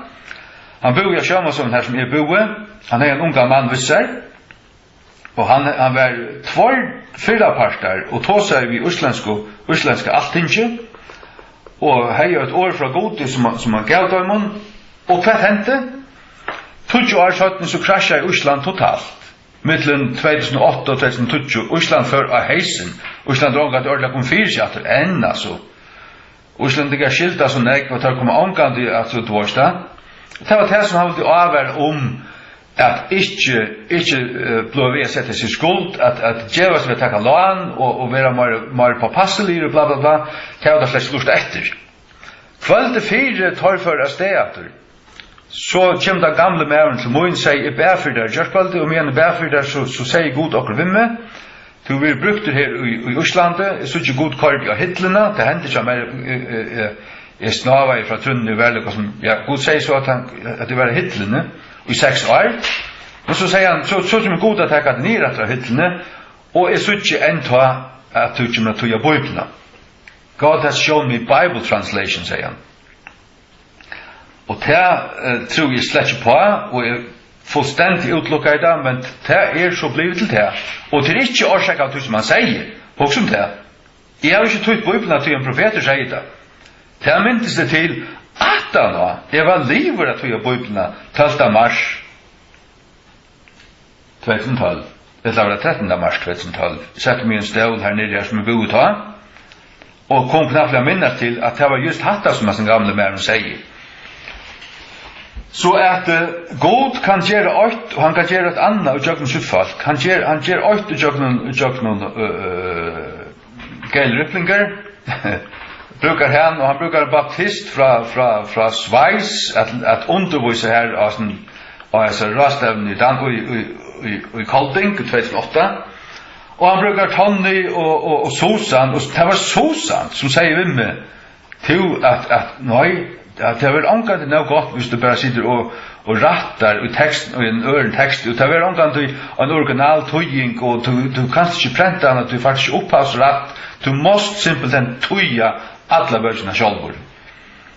Hann búði á Sjómansheiminum, har sum eg búði. Hann hevði ein ungan mann við sær, og hann, hann var tveir fyrrapartar og tosaði við íslendsku, íslendska Altingið, og hevði eitt orð frá Gudi, sum hann, sum hann gav teimum. Og hvat hendi? Tíggju ár seinni, so krasjaði Ísland totalt. Millum tvey túsund og átta og tvey túsund og tíggju, Ísland fór á heysin. Ísland er ongantíð ordiliga komið fyri seg aftur enn, altso. Íslendingar skylda so nógv, og teir koma ongantíð aftur, tú veist tað. Tað var tað, sum hann vildi ávara um, at ikki, ikki, eh, blíva við at seta seg í skuld, at, at gevast við at taka lán og, og vera meir, meir påpasseligur og bla, bla, bla. Tað var tað slett ikki lurtað eftir. Kvøldið fyri teir fóru avstað aftur, so kemur tann gamli maðurin til mín, segði: "Eg bað fyri tær í gjárkvøldið, og meðan eg bað fyri tær, so, so segði Gud okkurt við meg: Tú verður brúktur her í, í Íslandi." Eg síggi Gud koyrir teg á hillina. Tað hendi hjá mær, eg, eg, eg, eg snávaði frá trúnni í veruleikanum. Ja, Gud segði so, at hann, at eg var á hillini í seks ár. Men so segði hann, so, so kemur Gud at taka teg niður aftur á hillini, og eg síggi enntá, at tú kemur at týða Bíbliuna. "God has shown me Bible translation," segði hann. Og tað, eh, trúði eg slett ikki uppá, og eg fullstendig útilukkaði tað, men tað er so blivið til tað. Og tað er ikki orsakað av tí sum hann segði. Hugsa um tað. Eg havi ikki týtt Bíbliuna, tí ein profetur segði tað. Tað mintist eg til aftaná eg var liðugur at týða Bíbliuna tólvta mars tvey túsund og tólv, ella var tað trettanda mars tvey túsund og tólv, eg setti meg í ein stól har niðri, har sum eg búði tá, og kom knappliga at minnast til, at tað var júst hatta, sum hasin gamli maðurin segði. So at, eh, Gud kann gera eitt, og hann kann gera eitt annað ígjøgnum sítt fólk. Hann ger, hann ger eitt ígjøgnum, ígjøgnum, eh, Gael Riplinger, brúkar hann, og hann brúkar ein baptist frá, frá, frá Sveis at, at undirvísa her á, á hesi ráðstevnu í Dan-, í, í, í, í Kolding í tvey túsund og átta. Og hann brúkar Tonni og, og, og Susan, og tað var Susan, sum segði við meg, tú, at, at, nei, at tað verður ongantíð nóg gott, hvis tú bara situr og, og rættar í tekst, í ein øðrum teksti, og tað verður ongantíð ein original týðing, og tú, tú kanst ikki prenta hana, tú fært ikki upphavsrætt, tú mást simpelthen týða alla bókina sjálvur.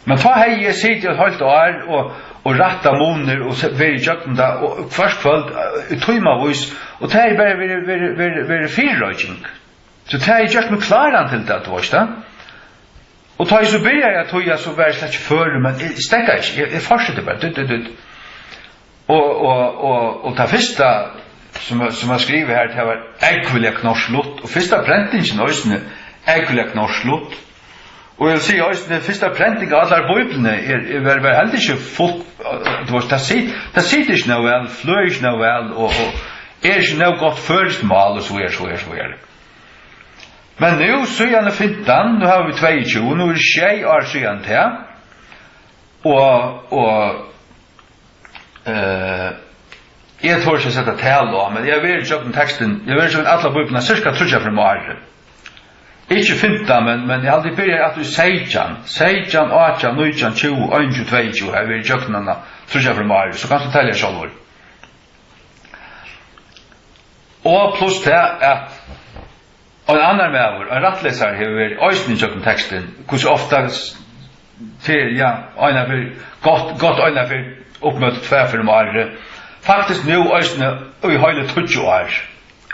Men tá hevði eg sitið eitt hálvt ár og, og rættað munir og se-, verið ígjøgnum tað, og hvørt kvøld, eh, í tímavís, og tað hevði bara verið, verið, verið, verið fyrireiking. So tað hevði gjørt meg kláran til tað, tú veist tað. Og tá eg so byrjaði at týða, so var eg slett ikki førur, men eg stekkaði ikki, eg, eg fortsetti bara, dutt, dutt, dutt. Og, og, og, og tað fyrsta, sum, sum var skrivað her, tað var ógvuliga knorsuligt, og fyrsta prentingin eisini ógvuliga knorsuligt. Og eg vil siga eisini, fyrsta prenting av allari Bíbliuni er, er, var, var heldur ikki fult, eh, tú veist, tað sit-, tað situr ikki nóg væl, fløðir ikki nóg væl, og, og er ikki nóg gott føroyskt mál, og so er, so er, so er. Men nú, síðan fimtan, nú hava vit tveyogtjúgu, nú er sjey ár síðan tað, og, og, eh, eg tori ikki at seta talu á, men eg havi verið gjøgnum tekstin, eg havi verið gjøgnum alla Bíbliuna sirka tríggjar ferðir um árið. Ikki fimtan, men, men eg haldi, eg byrjaði aftur í seytjan, seytjan, átjan, nítjan, tjúgu, einogtjúgu, tveyogtjúgu, havi eg verið gjøgnum hana tríggjar ferðir um árið, so kanst tú telja sjálvur. Og pluss tað, at ein annar maður, ein rættleysari, hevur verið eisini gjøgnum tekstin, hvussu ofta s-, fyri, ja, eina ferð, gott, gott eina ferð, upp móti tvær ferðir um árið. Faktiskt nú eisini í heili tíggju ár.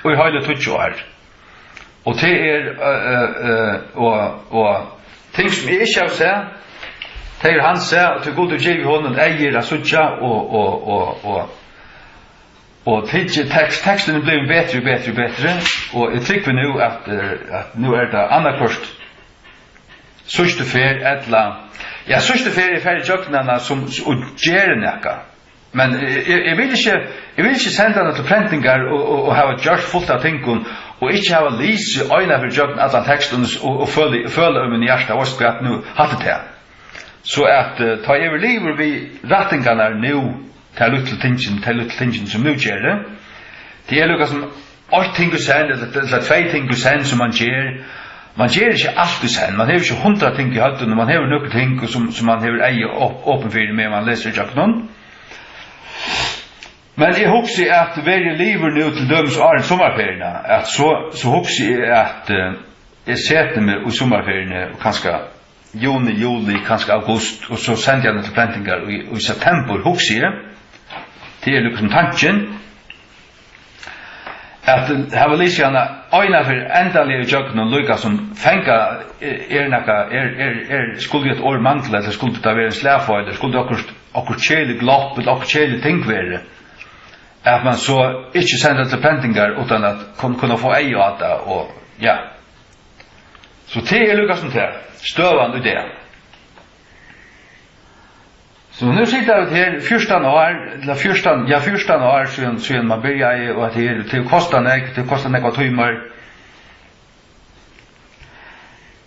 Í heili tíggju ár. Og tað er, eh, eh, eh, og, og ting sum eg ikki havi sæð, tað hevur hann sæð, og tí Gud hevur givið honum eygu at síggja, og, og, og, og, Og tykki-, tekst-, teksturin er blivin betri og betri og betri, og eg trúgvi nú, at, eh, at nú er tað annaðhvørt síðstu ferð, ella, ja, síðstu ferð eg fari ígjøgnum hana sum, og geri nakað. Men eg, eg, eg vil ikki, eg vil ikki senda hana til prentingar og, og, og hava gjørt fult av tingum, og ikki hava lisið eina ferð ígjøgnum allan tekstin og, og føla, føla í mínum hjarta, veitst tú hvat, nú, hatta er tað. So at, eh, tá eg verði liðugur við rættingarnar nú, tey lítlu tingini, tey lítlu tingini, sum nú geri, tað er líka sum eitt ting í senn, ella, ella tvey ting í senn, sum mann ger. Mann ger ikki alt í senn, mann hevur ikki hundrað ting í høvdinum, mann hevur nøkur ting, sum, sum mann hevur eygað op-, opin fyri, meðan mann lesur ígjøgnum. Men eg hugsi, at verði eg liðugur nú til dømis áðrenn summarferiuna, at so, so hugsi eg, at, eh, eg seti meg í summarferiuni, og kanska juni, juli, kanska august, og so sendi eg hana til prentingar í, í septembur, hugsi eg. Tað er líkasum tankin, at hava lisið hana eina ferð endaliga ígjøgnum, líkasum fanga, er, er nakað, er, er, er, skuldi eitt orð mangla, ella skuldi tað vera ein slagfeil, ella skuldi okkurt, okkurt keðiligt glopp, ella okkurt keðiligt ting verið, at man so ikki sendir til prentingar uttan at kun-, kunna fáa eyga á tað, og, ja. So tað er líkasum tað, støðan í dag. So nú sita vit her fjúrtan ár, ella fjúrtan, ja, fjúrtan ár síðan, síðan man byrjaði, og at her, tað kostar nógv, tað kostar nógvar tímar.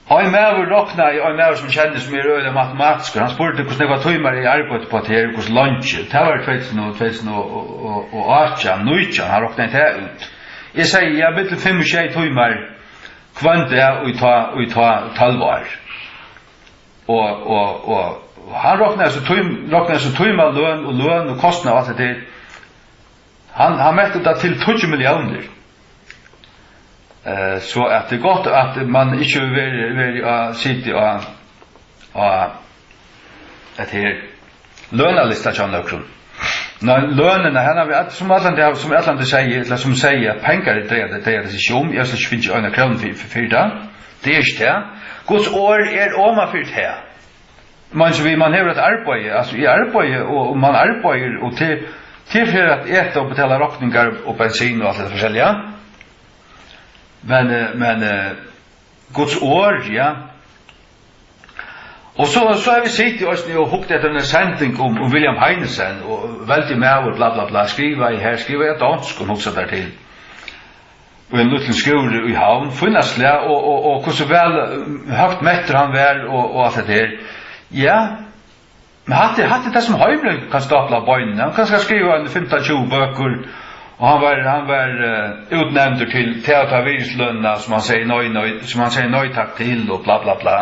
Ein maður roknaði, ein maður sum eg kenni, sum er øgiliga matematiskur, hann spurdi, hvussu nógvar tímar eg arbeiddi upp á tað her, hvussu leingi. Tað var í tvey túsund og, tvey túsund og, og, og, og átjan, nítjan, hann roknaði tað út. Eg segði, ja, millum fimm og sjey tímar hvønn dag í tá, í tá tólv ár. Og, og, og, og hann roknaði so tím-, roknaði so tímaløn og løn og kostnað og alt hetta her. Hann, hann menti tað til tíggju milliónir. Eh, so at tað er gott, at man ikki hevur verið, verið á, sitið á, á, at her, lønalista hjá nøkrum. Nei, lønina, hann hevur, sum allan dag, sum allan dag segði, ella sum segði, at pengar er dreigað, dreigað seg ikki um, eg havi ikki fingið eina krónu fyri, fyri, fyri tað. Tað er ikki tað. Guds orð er oman fyri tað. Man, so við, man hevur eitt arbeiði, altso, eg arbeiði, og, og man arbeiðir, og til, til fyri at eta og betala rokningar og bensin og alt tað forskelliga. Men, eh, men, eh, Guds orð, ja. Og so, so havi eg sitið eisini og hugt eftir eini sending um, um William Heinesen og veldigur maður, bla, bla, bla, skrivaði her, skrivaði á donskum, hugsa tær til. Og ein lítil skúli í Havn, fínasta slag, og, og, og hvussu væl, eh, høgt mettur hann var, og, og alt hetta her. Ja, men hatta er, hatta er tað, sum heimurin kann stápla á beinini. Hann kann skal skriva eini fimtan, tjúgu bøkur, og hann var, hann var, eh, útnevndur til ta og ta virðislønina, sum hann segði nei, nei, sum hann segði nei takk til, og bla, bla, bla.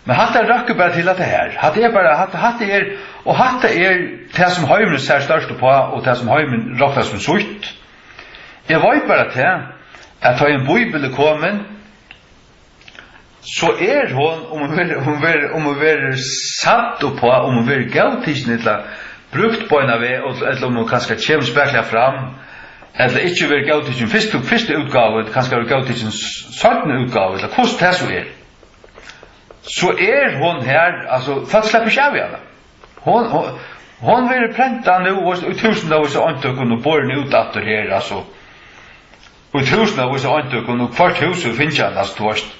Men hatta røkkur bara til hatta her. Hatta er bara, hatta, hatta er, og hatta er tað, sum heimurin sær størst upp á, og tað, sum heimurin roknar sum sítt. Eg veit bara tað, at tá ein bíbel er komin, so er hon, um hon verður, um hon verður, um hon verður sædd upp á, um hon verður góðtikin ella brúkt beinan veg, og, ella um hon kanska kemur spakuliga fram, ella ikki verður góðtikin fyrstu, fyrstu útgávu, kanska verður góðtikin s-, seinnu útgávu, ella hvussu tað so er. So er hon har, altso, fólk sleppa ikki av við hana. Hon, hon, hon verður prentað nú, veitst, í túsundavís av eintøkum og borin út aftur her, altso. Í túsundavís av eintøkum, og hvørt hús hevur fingið hana, altso, tú veitst.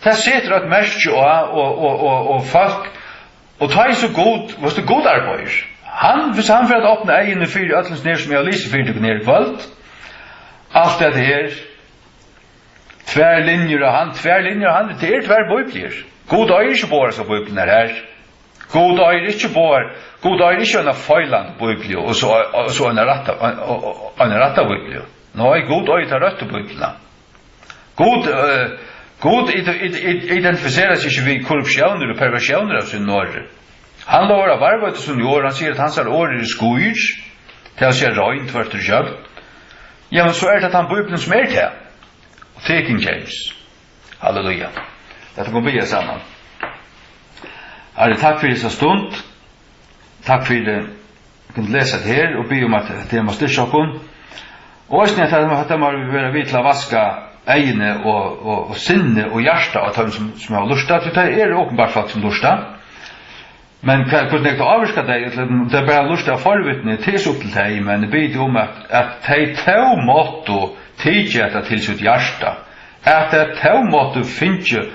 Tað setur eitt merki á, og, og, og, og fólk, og tá er so Gud, veitst tú, Gud arbeiðir. Hann, viss hann fer at opna eyguni fyri øllum sum er, sum eg havi lisið fyri tykkum her í kvøld, alt hetta her, tvær linjur, og hann, tvær linjur, og hann, tað eru tvær bíbliur. Gud eigur ikki báðar hesar bíbliurnar her. Gud eigur ikki báðar, Gud eigur ikki eina feilandi bíbliu og so, og so eina rætta, og, og, og eina rætta bíbliu. Nei, Gud eigur ta røttu bíbliuna. Gud, eh, Gud id-, id-, id-, identifiserar seg ikki við korruptiónir og perversiónir av sínum orði. Hann lovar at varðveita síni orð, hann sigur, at hansara orð eru skýr, tað vil siga rein, tvørtur ígjøgn. Jamen, so er tað tann Bíblian, sum er tað. Og tað er King James. Halleluja. Lat okkum biðja saman. Harri, takk fyri hesa stund. Takk fyri, vit kunnu lesa hetta her og biðja um, at tað má styrkja okkum. Og eisini, at hetta, hetta má vera við til at vaska eyguni og, og, og sinni og hjarta á teimum, sum, sum hava lurtað, tí tað eru openbart fólk, sum lurta. Men hva, hvussu nógv tað ávirkar tey, ella um tey bara lurta av forvitni, tað er so upp til tey, men eg biði um, at, at tey tó máttu tikið hetta til sítt hjarta, at tey tó máttu fingið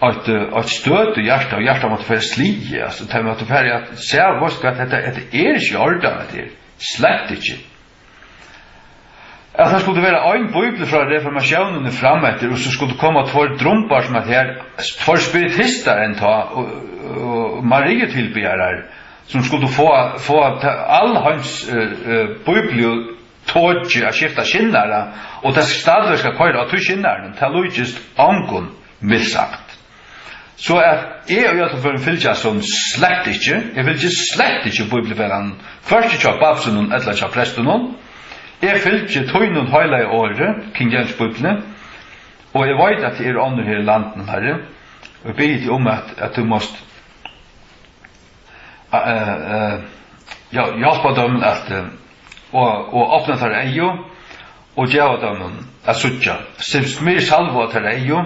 eitt, eh, eitt støt í hjarta, og hjartað mátti fara sligið, altso, tey máttu fara at siga, veitst hvat, hetta, hetta er ikki í ordan, hetta er slett ikki. At tað skuldi vera ein bíbliur frá reformatiónini fram eftir, og so skuldi koma tveir drumbar sum at her, tveir spiritistar enn tá, og, og Mariutilbiðarar, sum skuldu fáa, fáa ta-, alheims, eh, eh, bíbliutokið at skifta skinnara, og tað stadigvæk skal koyra á tí skinnaranum, tað líkist ongum, mildt sagt. So at eg í øllum førum fylgi hasum slett ikki. Eg fylgi slett ikki Bíbliufelagnum, hvørki hjá babsunum ella hjá prestunum. Eg fylgi tínum heilaga orði, King James Bíbliuni, og eg veit, at tað eru onnur her í landinum, Harri, og eg biði teg um, at, at tú mást, eh, eh, ja, hjálpa teimum at, eh, og, og opna teirra eygu, og geva teimum at síggja. Smyr salvu á teirra eygu,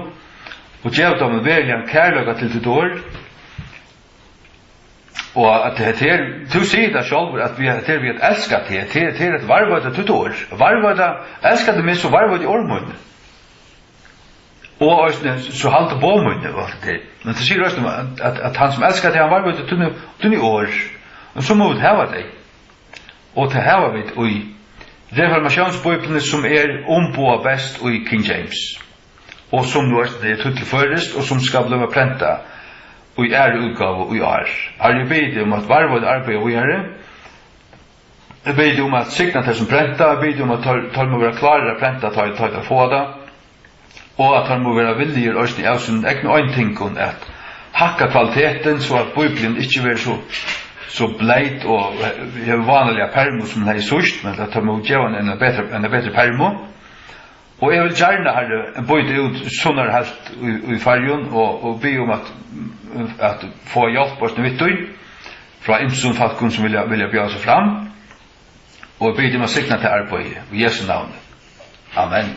og geva teimum veruligan kærleika til títt orð. Og at hetta her, tú sigur tað sjálvur, at vit, hetta er við at elska teg, tað er, tað er at varðveita títt orð. Varðveita, elska teg meg, so varðveiti orð míni. Og eisini, so halda boð míni og alt tað. Men tað sigur eisini, at, at, at hann sum elskar teg, hann varðveitir tíni, tíni orð. Og so mugu vit hava tey. Og tað hava vit í Reformatiónsbíbliuni, sum er umboðað best í King James, og sum nú er, er týtt til føroyskt, og sum skal blíva prentað í aðru útgávu í ár. Harri, eg biði teg um at varðveita arbeiðið víðari. Eg biði teg um at signa tey, sum prenta. Eg biði teg um, at teir, teir mugu vera klárir at prenta, tá, tá teir fáa tað. Og at teir mugu vera villigir eisini av sínum egnu eintingum at hækka kvalitetin, so at Bíblian ikki verður so, so bleyt og, eh, hevur vánaliga permu, sum hon hevði síðst, men at teir mugu geva henni eina betri, eina betri permu. Og eg vil gjarna, Harri, býta út Sunnarheilt í, í Føroyum og, og biðja um at, at fáa hjálp eisini við tí frá ymsum fólkum, sum vilja, vilja bjóða seg fram. Og eg biði teg um at signa tað arbeiðið í Jesu navni. Amen.